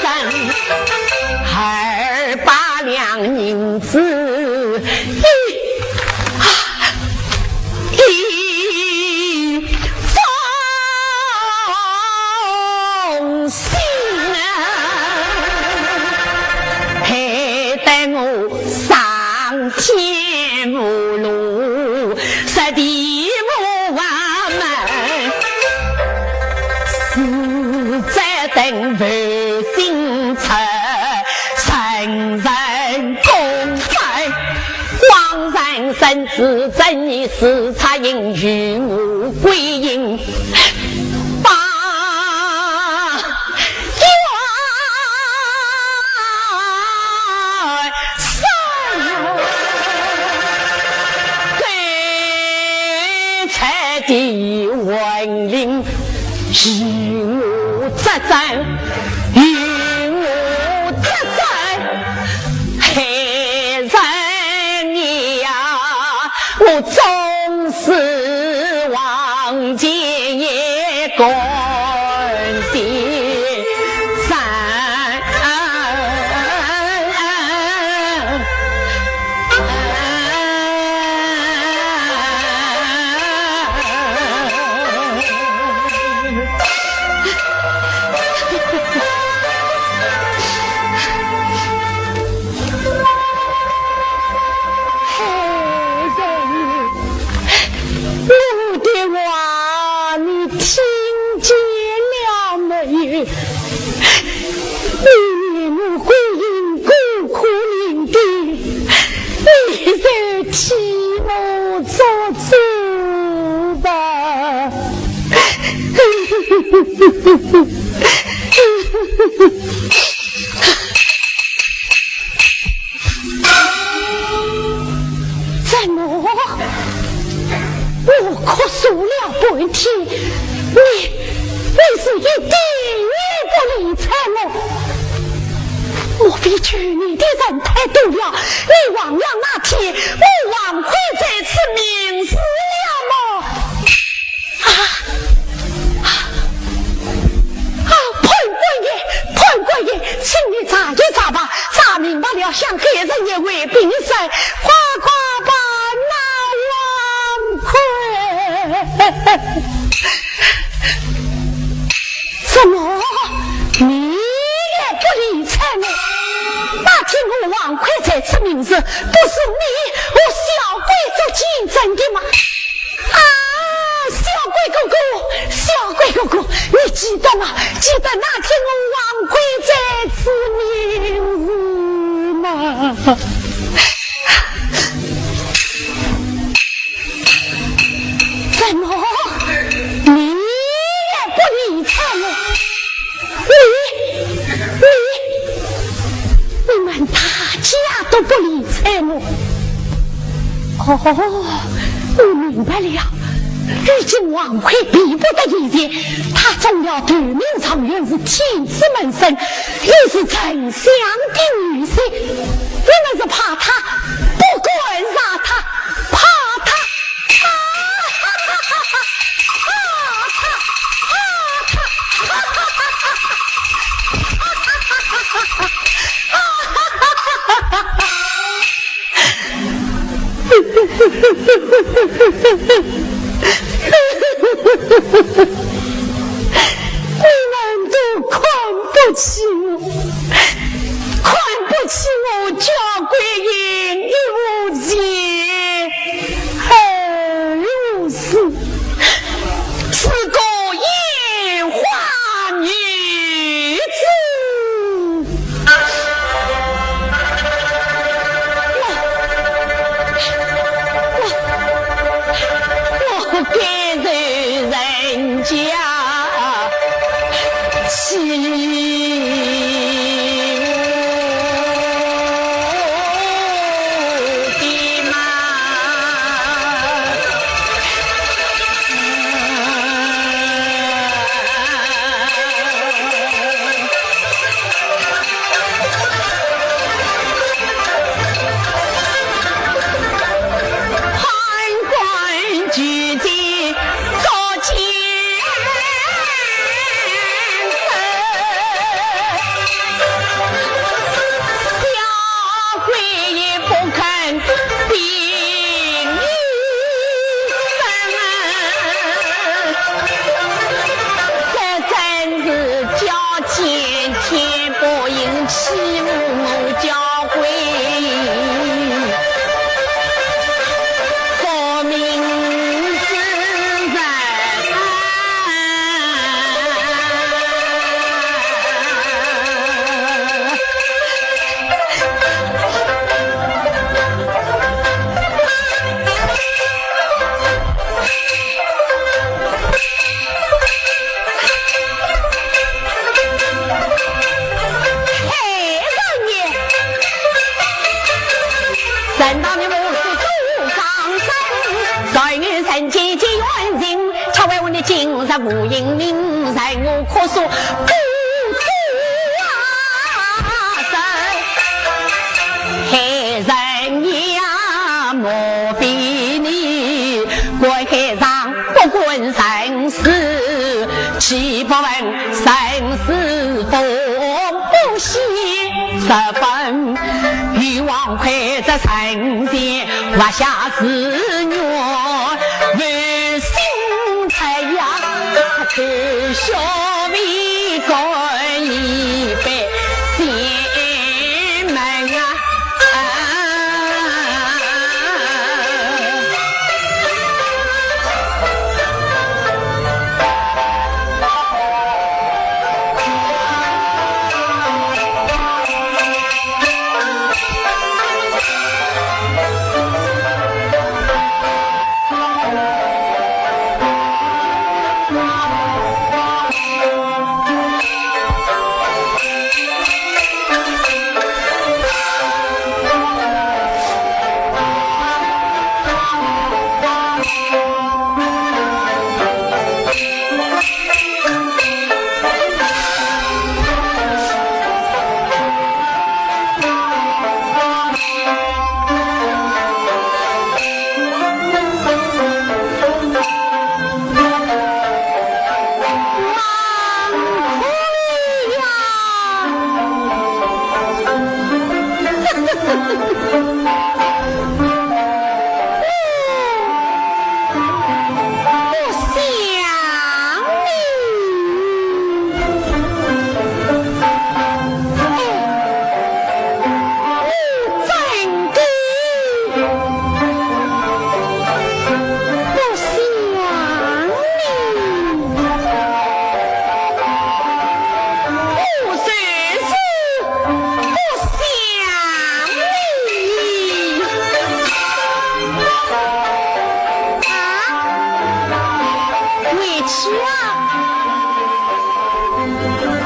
人，二百两银子一，一封信啊，害得我上天无路， 实地无法门，实在等为心出，人人公开。枉然深知真意，是差人与我归隐，把 鬼才的魂灵，与我作战，与我作战，害人呀！ 我终是望见一个心善。怎么？我咳嗽了半天，你，你是一点也不理睬我。莫非去年的人太多了，你忘了那天我王魁在此盟誓了么？ 啊，啊，判官爷，判官爷，请你查一查吧，查明白了，向海神爷回禀一声，快快把那王魁。怎么？你也不理睬我？那天我王魁在此盟誓，不是你和小鬼做见证的吗？ 啊，小鬼哥哥，小鬼哥哥，你记得吗？记得那天我王魁在此盟誓吗？怎么？你也不理睬我？ 你，你，你们大家都不理睬我。哦，我明白了。如今王魁比不得以前，她中了头名状元，是天子门生，又是丞相的女婿，你们是怕她，不敢惹她，怕她。 你们都看不起我，看不起我家规，一无钱。 儿子，是个烟花女子。我，我，我该受人家 欺负的嘛。判官举荐 捉奸臣，小鬼也不肯禀与分。这真是叫天天不应，欺负我家 规，不明之人。嘿，老爷，难道你不是主张生？谁与人结结冤情，才为我的今日无英名，让我哭诉不得啊！ 害人呀，莫非你？关海上不管生死，岂不问生死风不息？十分冤枉，亏这神仙，活下是愿，问心太阳，可笑为官一杯。 心门啊。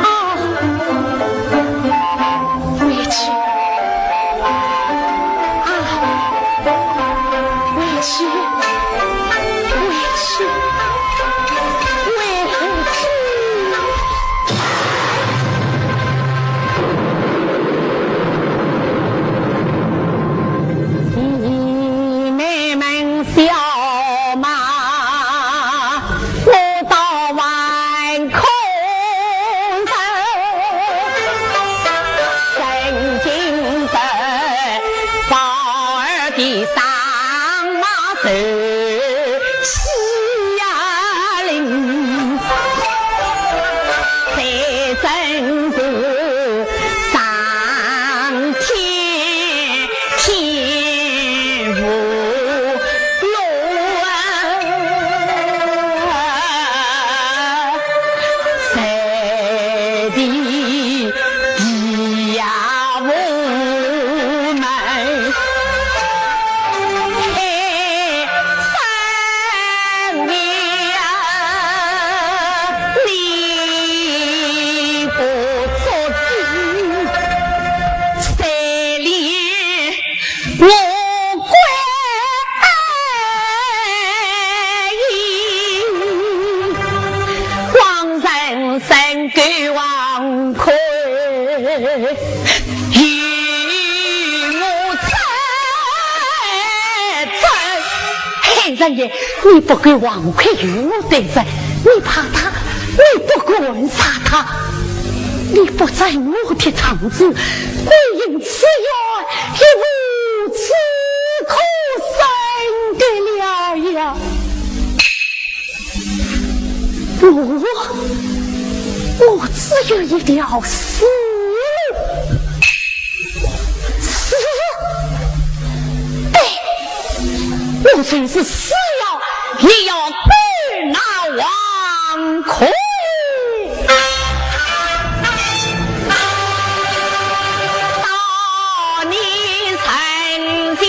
啊，委屈，啊，委屈，委屈，委屈。 弟妹们笑骂，我倒还可忍。曾经得宝儿的大马是喜呀灵，谁真是 上天天无路啊，在地地呀无门。哎， 三年啊，你不做主，谁怜我归隐？往生身够黄魁。 与我再战。嘿，人爷，你不够黄魁与我对阵，你怕他，你不敢杀他，你不在我的场子，归隐此院也无处可身的了呀。 我，我只有一条死路。死？对，我就是死了，也要斗那黄魁。到你身前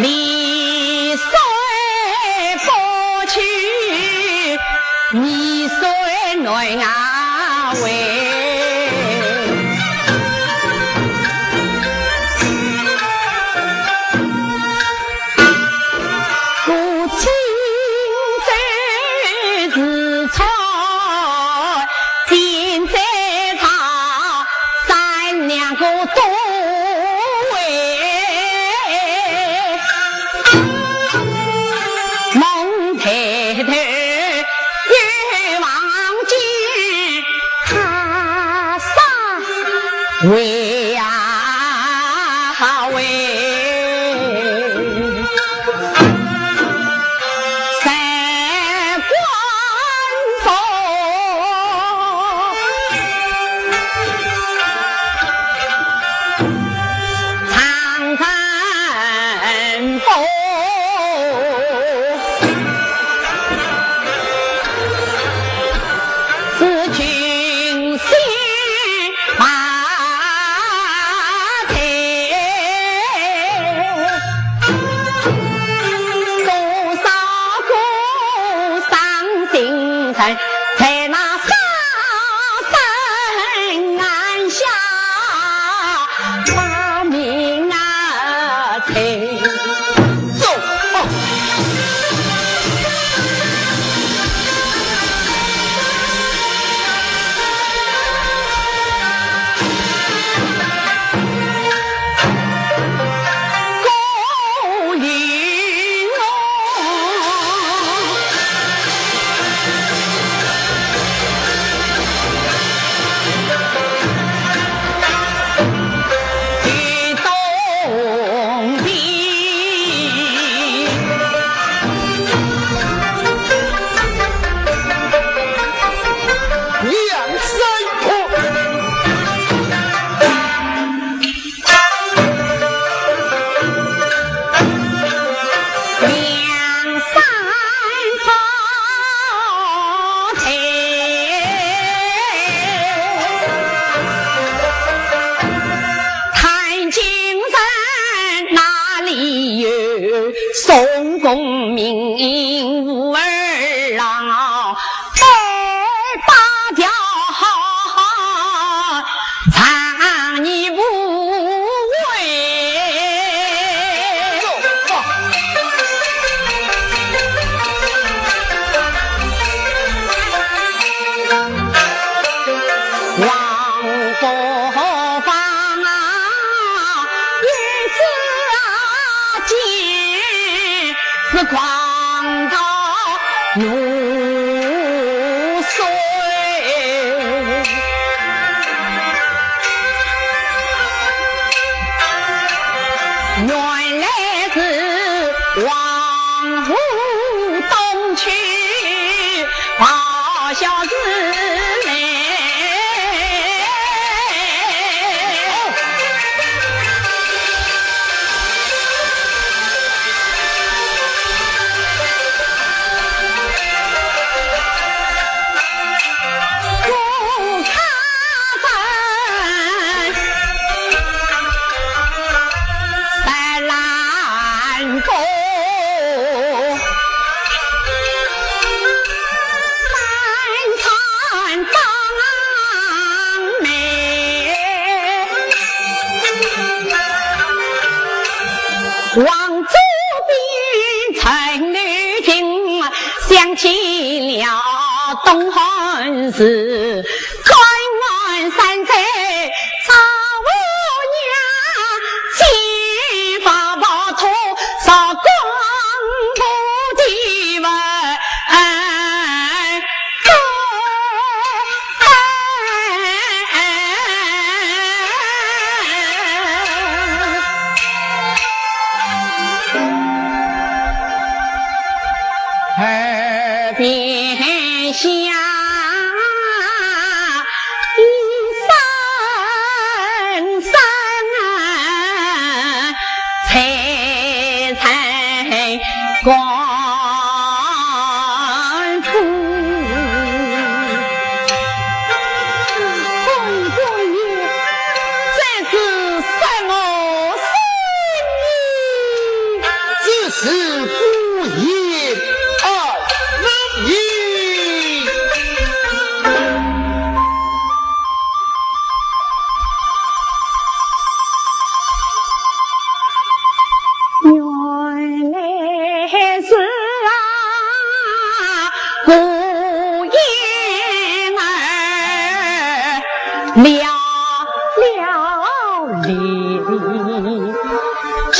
里水不去，你水难啊喂。古今最是错，今在他三两个多哎。 梦抬头又望见，他啥喂呀喂。三观佛，常人不 是群仙马队，多少个伤心人，在那杀身案下 把命啊！走！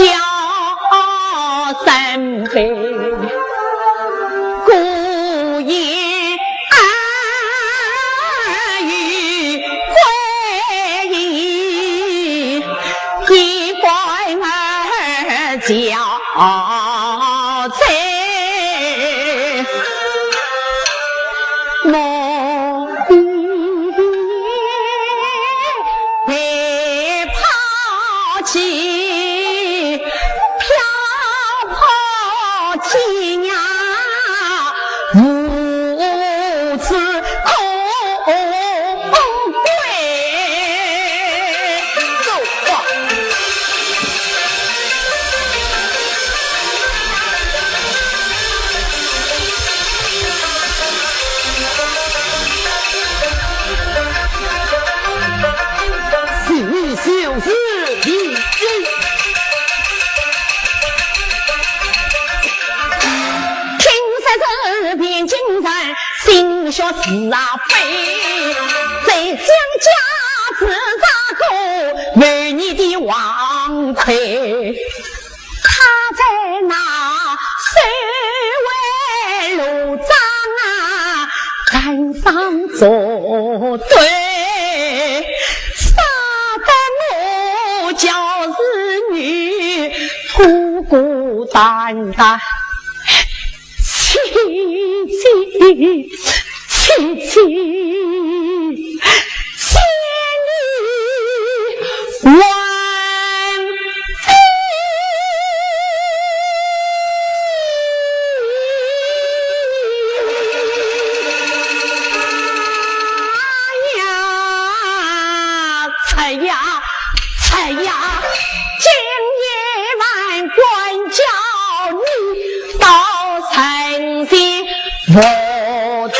叫声悲，孤雁儿语归音，一关儿交在。 莫非被抛弃，漂泊天涯，无处可归。走吧。 听说是汴京城，心血是啊悲，在想家是啥个为你的王魁。 他在那守卫路障啊，站上作对，杀得我叫是女孤孤单单。 凄凄，凄凄，千里问。哎呀，哎呀，哎呀，今夜晚管教你 到神仙佛前。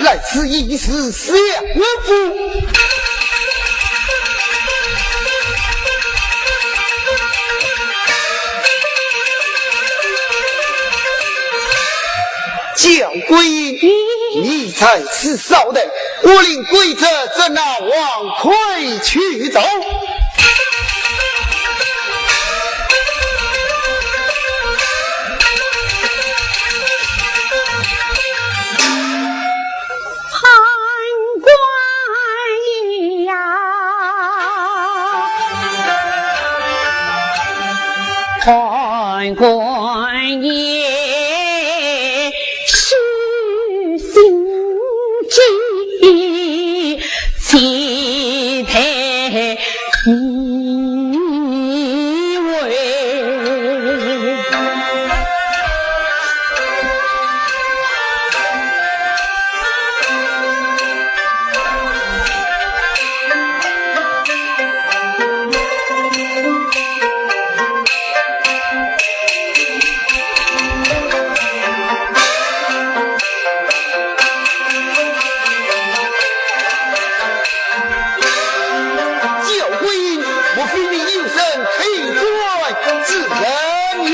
来，此一事，小人。 敫桂英，你在此稍等，我令桂侄将那王魁取走。 判官爷呀，判官爷，须心急，期待 你为。敫桂英，莫非你又生黑转之人也？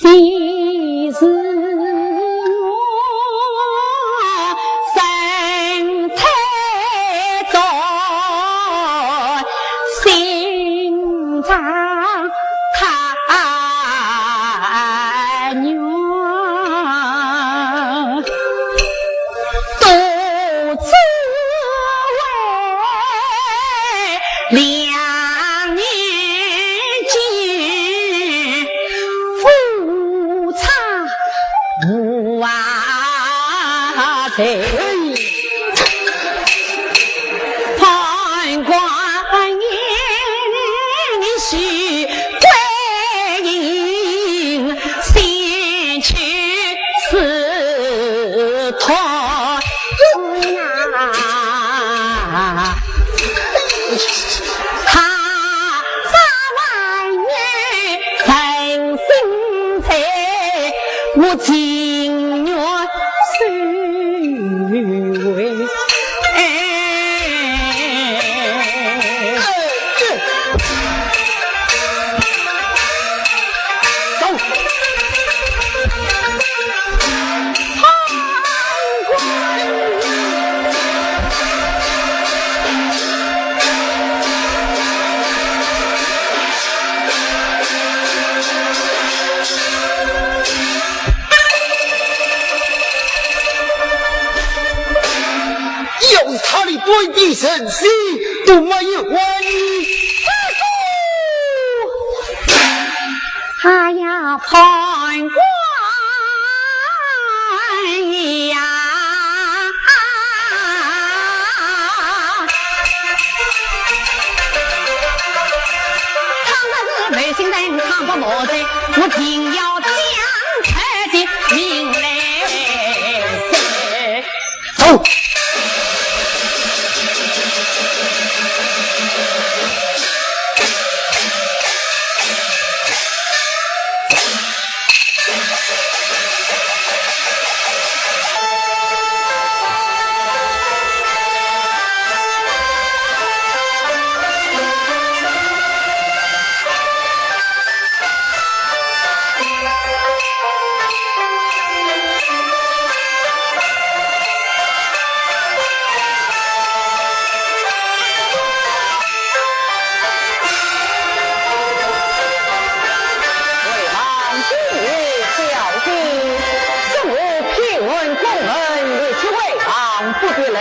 你是我生太多心肠太软。 独自为两年间，无差无啊罪。判官爷，你是 桂英先去是托啊，他早晚有成心在，我情愿收回。要是他连半点人心都没有啊，你……哎呀，判官呀！倘若是负心人，倘不莫罪，我定要将他的命来。 走。为王今日小姐，身为偏门公门，立即为王不得了。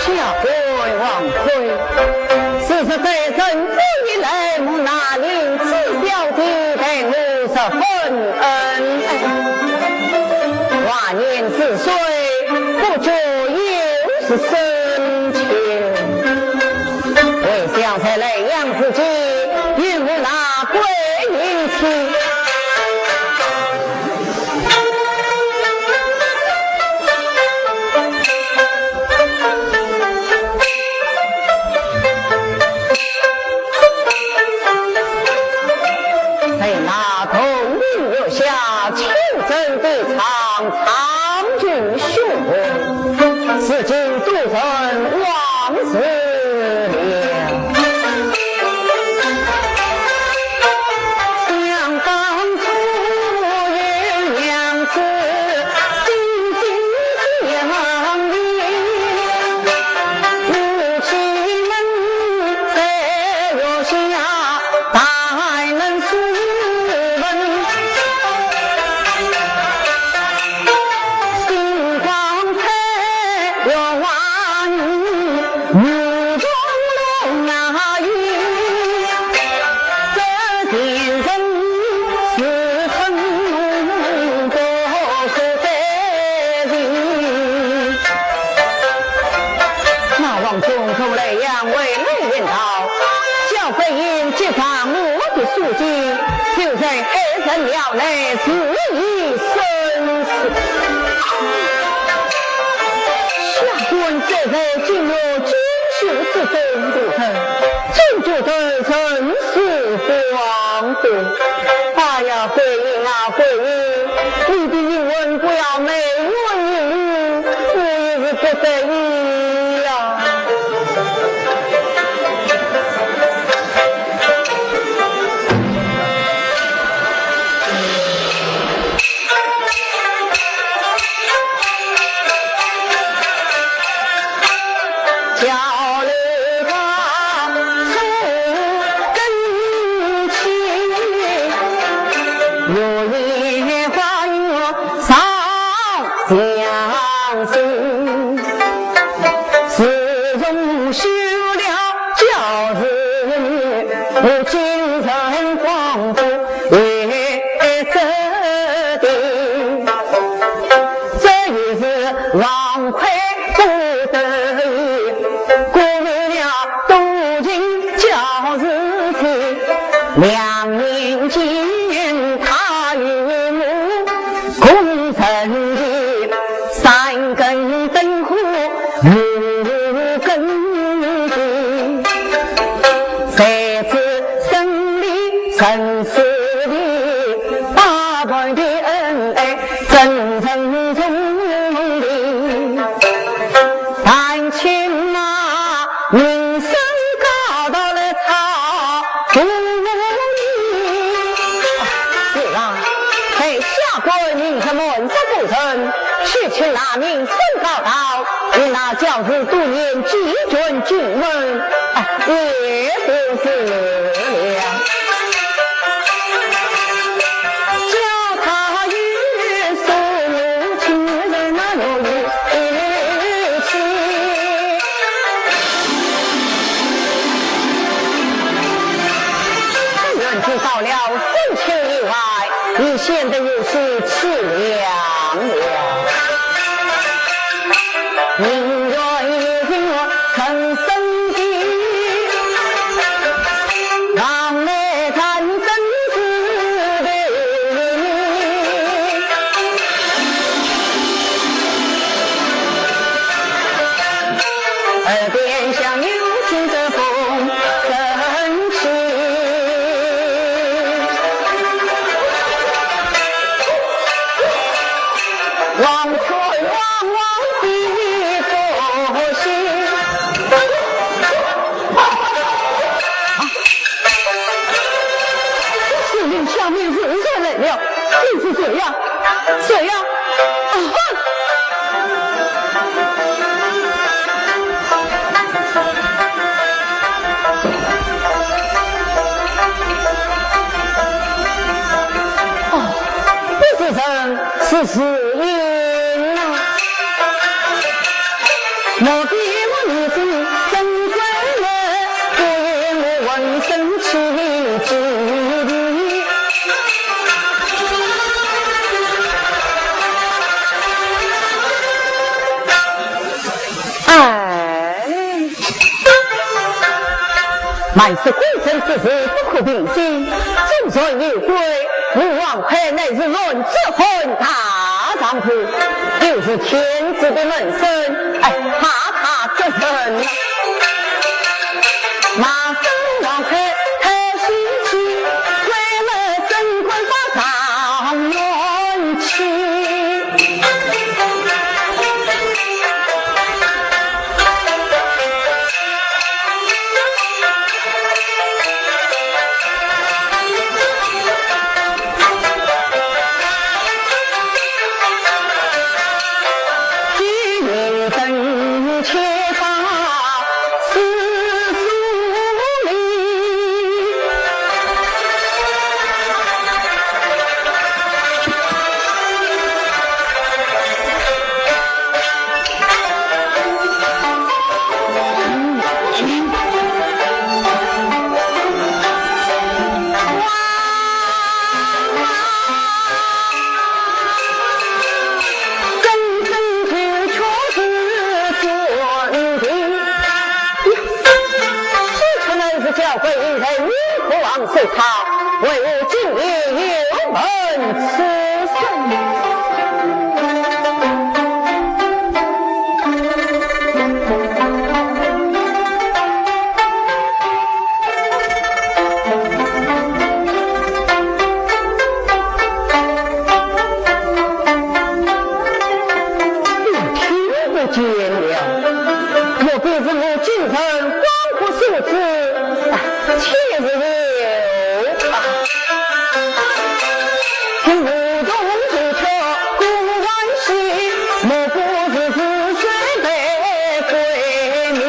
下官王魁，自是在成都以来，蒙那林子小姐待我十分恩爱。华年之岁，不觉又是升迁。为想在莱阳之际，与我那桂英妻 在那洞庭月下，清蒸的唱，唱尽胸怀，如今都成往事了。 想当初有娘子心心相印，夫妻们在月下谈论诗文，星光彩月华。 那王兄从莱阳回来言道，小桂英接上我的书信，就在海神庙内自缢身死。 下官虽在金玉锦绣之中度日，怎觉得人世荒凉。哎呀，桂英啊，桂英，你的英魂不要美人于你，我也是不得已呀。 自从休了家是我精神光复也值得，这也是王魁不得已，鼓励了多情教子去。两年前，他与我共成的三根灯火 无根蒂，谁知生理人事的，百般的恩爱真正从里。但请那名声高到了草 是啊，待下官命人暗杀古人，去请那名声高到，与那教子多年几卷经文，哎，也就是了。叫他与所有亲人那有一起。 但愿知道了深情意外，已显得有些凄凉了。宁愿一人沉深山，望来残灯似的你。 耳边响柳笛的风声起。望穿茫茫的波心。树林下面是谁来了？你是谁呀？ 谁呀？啊！哦，不是人，是树影啊。莫非我迷失身归来，不愿我浑身起鸡皮。 哎，满是鬼神之事不可平息，纵然有鬼，吾王魁乃是男子汉大丈夫，又是天子的门生，哎，怕他这人。 马上王魁太喜气，为了贞观把状元娶。今日正且把 真正就确实做人的。呀，此处乃是交关人才，你可望受他，为我今夜有问此生。 听不见了，莫非是我今日光顾所致？哎，且自由吧。听不懂就叫孤鸾戏，莫不是是谁的闺蜜？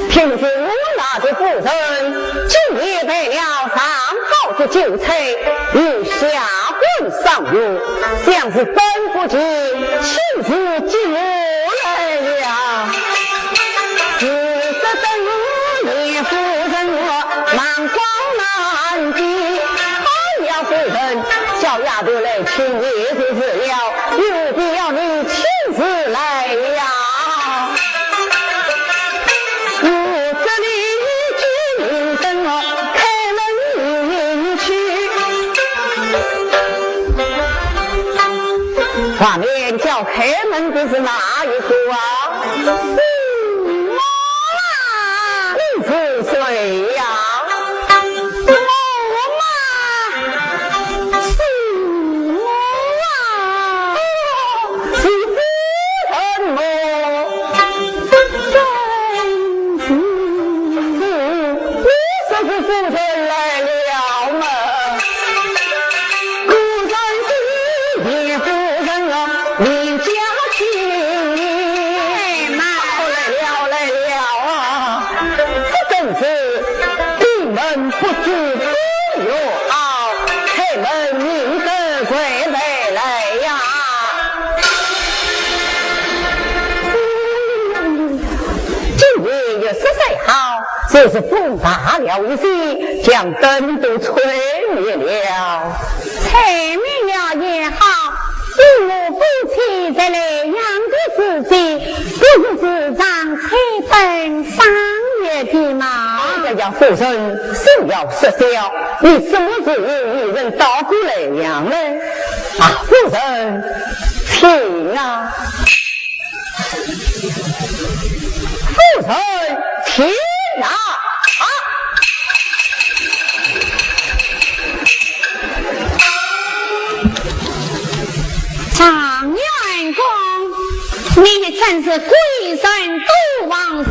平时我那个夫人，今夜备了上好的酒菜，与下官赏用，想是等不及亲自接我来了。只得等严夫人忙光满地。哎呀，夫人，小丫头来请你就是了，有必要你亲自来呀。我这里已经等了，开门迎去。外面叫开门的是哪一个啊？是我啊。你是谁呀？我嘛，是我啊。哦，是夫人么？正是。是，你说是夫人来了吗？果然是严夫人啊，你家亲。哎妈。哦，来了，来了啊！这真是闭门不知不觉啊，开门迎得贵妹来呀！今夜月色虽好，就是风大了一些，将灯都吹灭了。吹灭了也好，因我夫妻在莱阳的时节，不是时常吹灯赏月的吗？哎呀，夫人，休要说笑，你什么时候一人到过莱阳呢？啊，夫人，请啊。 夫人，请啊！啊！状元公，你真是贵人多忘事，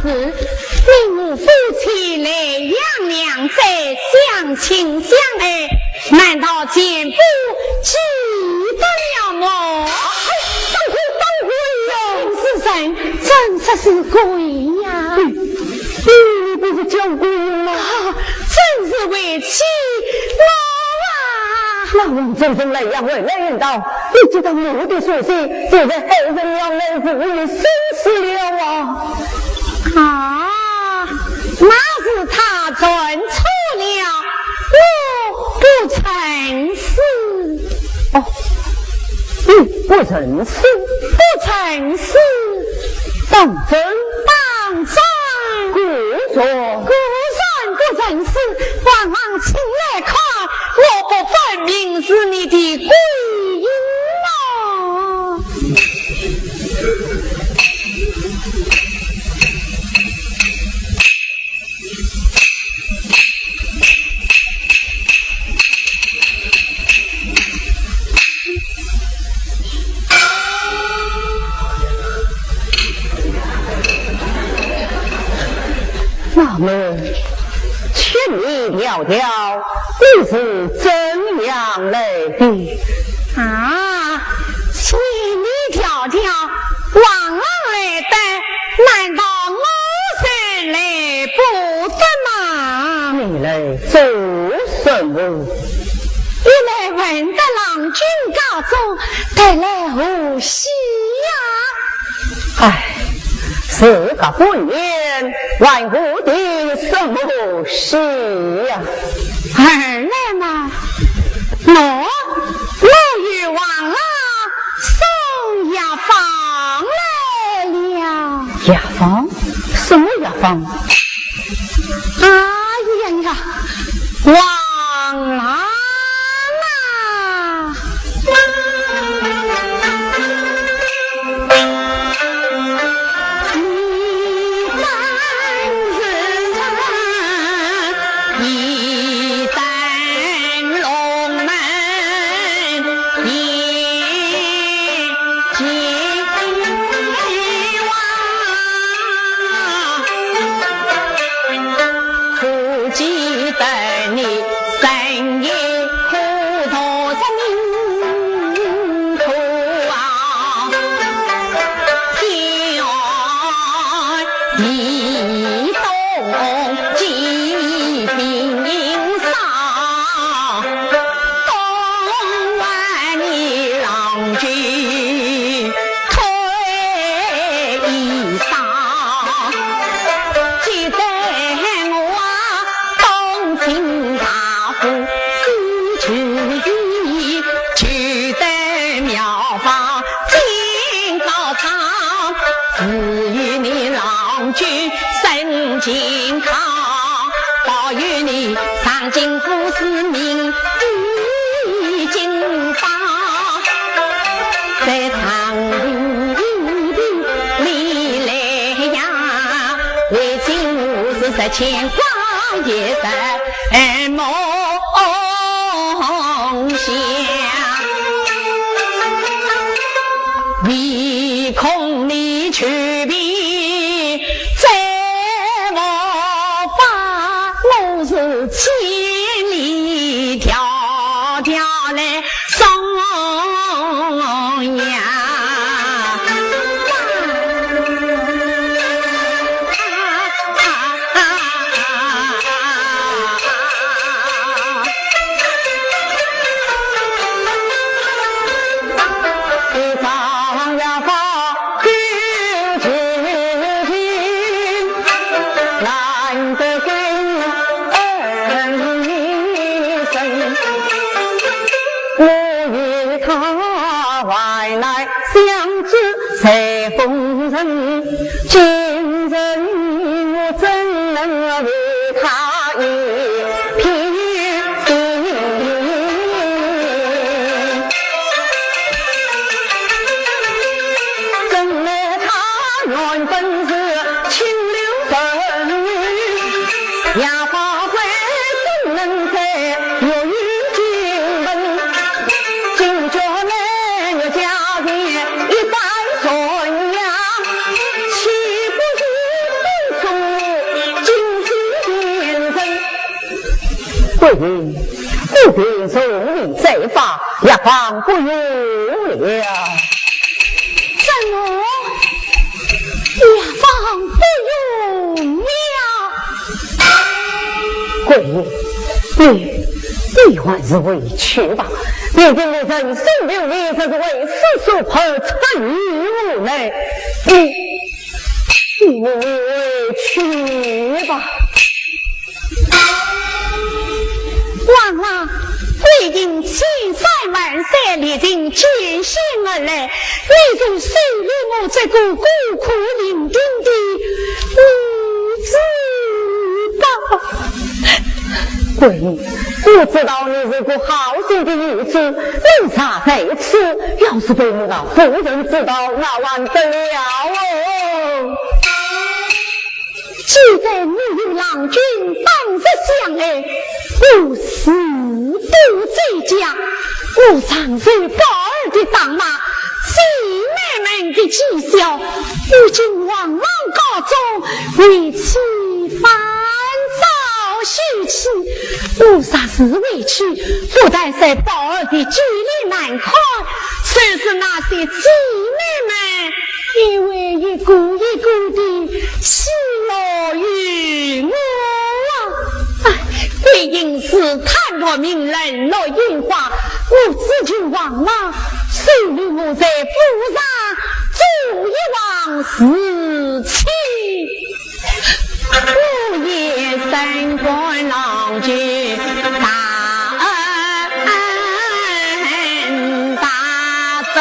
你我夫妻莱阳两载相亲相爱， 难道前不记得了么？哎呀，当归，当归呀！夫人，真是贵呀！你，你不是叫贵人吗？啊，真是为妻我啊！那王正从莱阳回来一到，一接到我的书信，就在海城要来赴你生死了啊！啊，那是他认错了。 我不曾死。哦，你不曾死？不曾死。当真？当真。果然？果然不曾死。王郎请来看，我不分明是你的贵人吗？ 那么，请你聊聊，你是怎样来的？啊，请你聊聊，王郎来的，难道我是来不得吗？你来做什么？你来问得郎君家中，带来何喜呀？ 唉，时隔半年，还有的什么喜呀？二来嘛，我，我与王郎送药方来了。药方？什么药方？哎呀呀，王郎啊！健康，保佑你上京赴试，名利金榜。在长亭里来呀，为情我是十牵挂也在梦想。唯恐你去别再无法，我是千里迢迢来送呀。桂英，不必容你再发，药方不用了。怎么？药方不用了？桂英，你，你还是回去吧。你的人生没有你，这是为世俗而出的女无奈。你，你回去吧。 王郎，桂英千山万水，历尽艰险而来，你就收留我这个孤苦伶仃的女子吧。桂英，我知道你是个好心的女子，你才在此，要是被我老夫人知道，那还得了哦。 既然我与郎君当日相爱，我誓不再嫁。我常受宝二的打骂，姐妹们的讥笑，如今王郎家中，为妻烦躁受气。我若是回去，不但受宝二的距离难看，就是那些姐妹们 也会一个一个地奚落于我啊！哎，桂英是坦若冰冷若烟花，我只求王郎收留我在府上做一房侍妾。我也身官郎君大恩大德。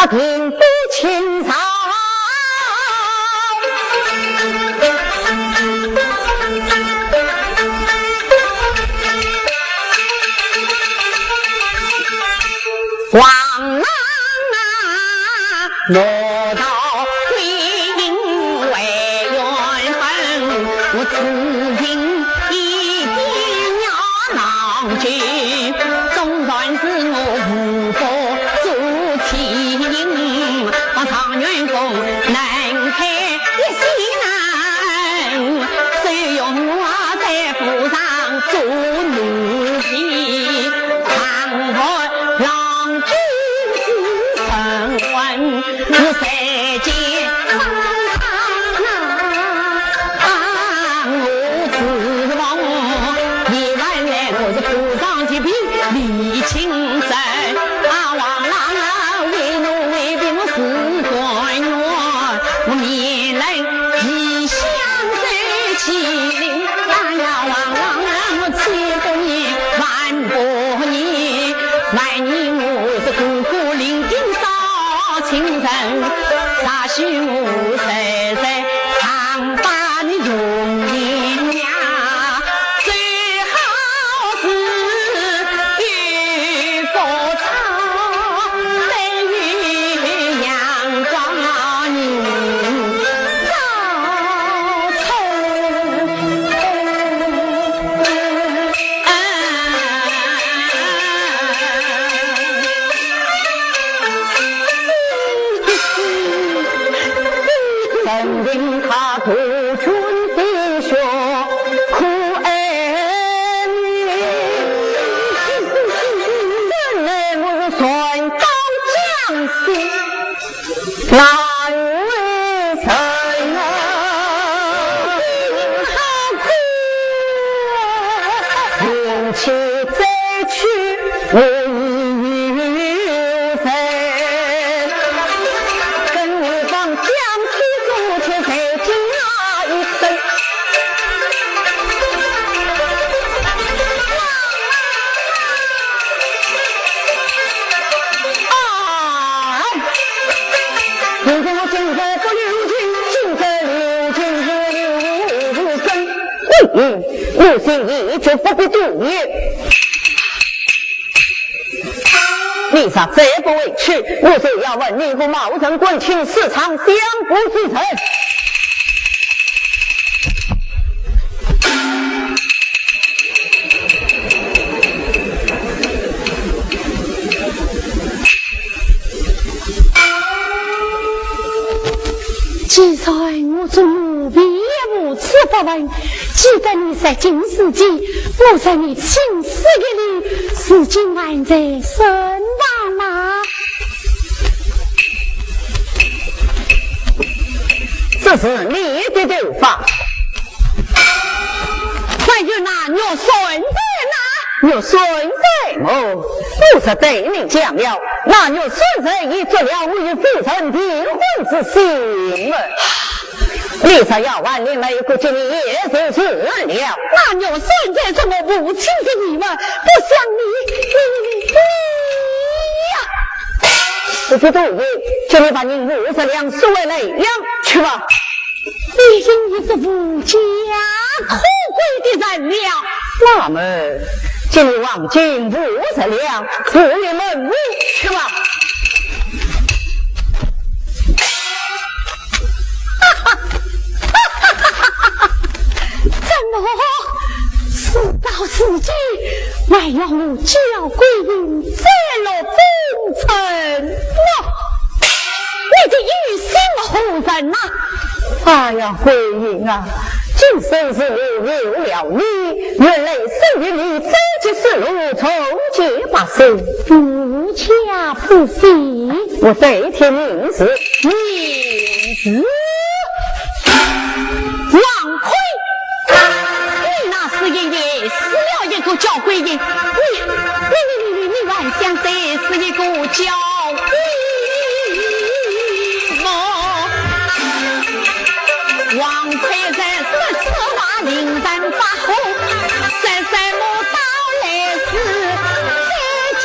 平步青草。王郎啊，我道归阴为缘分，我此情一定要浪去，纵然是我无福 做妻行，状元公难配一世人，收容我在府上做奴婢，倘若郎君是沉稳，我谁见方长啊？ 啊，我自从你来了，我是头上一品李清照。啊，王郎啊，为奴为婢我是甘愿，我面来异乡受欺凌。哎呀，王郎啊，我千多年万不念，万一我是孤苦伶仃少情人，啥许我谁谁 常把你容颜呀，最好是有个草，再有阳光人早春。 任凭他徒拳飞雪，可爱你。本来我是船到江心，难为情啊。好苦啊！运气再去 我已有谁？更何况江天中天，谁经那一生？啊！如果我今日不留情，今日留情如流水。 嗯，嗯，我心已决，不必多言。你若再不回去，我就要问你和某人官亲私藏相府之人。既然我做奴婢也无此不问， 既得你入京之计，我受你青丝一缕，如今还在身旁吗？这是你的头发。还有那玉扇在哪？玉扇在我，不是对你讲了，那玉扇在已做了我与夫人订婚之信么？ 你若要还你们一个吉利也就是了。那玉扇在是我父亲的遗物，不想你，你，你，你呀！不必多言，叫你把银五十两收回来养去吧。你已是无家可归的人了。那么，这黄金五十两，付与门户去吧。 怎么，事到如今，还要我焦桂英再落风尘呢？你的忧心何人呐？哎呀，桂英啊，今生是我有了你， 原来生于你早结丝路，重结白首。无家不归。我对天盟誓。盟誓？王魁，你那是一夜死了一个焦桂英，你，你，你，你，你，你还想再死一个焦桂英？ 王魁在此说话，令人发火，三山木刀来自三军。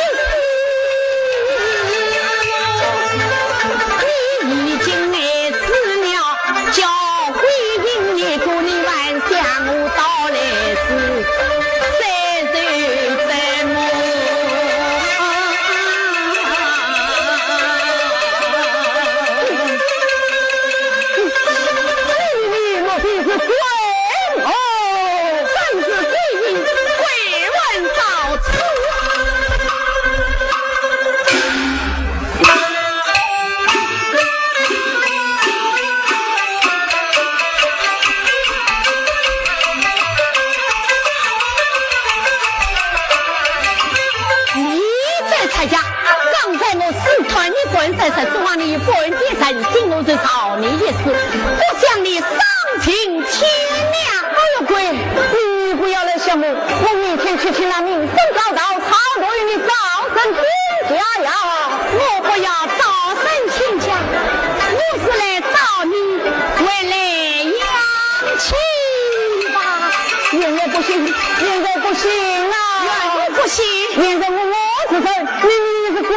三十指望你半点人心，我就饶你一死，不想你丧尽天良。哎呦，鬼，你不要来想我，我每天去请那名僧高道，他都与你招生请教呀。我不要招生请教，我是来找你回来养气吧。现在不行，现在不行啊！原不行。现在我，我是人，你是鬼。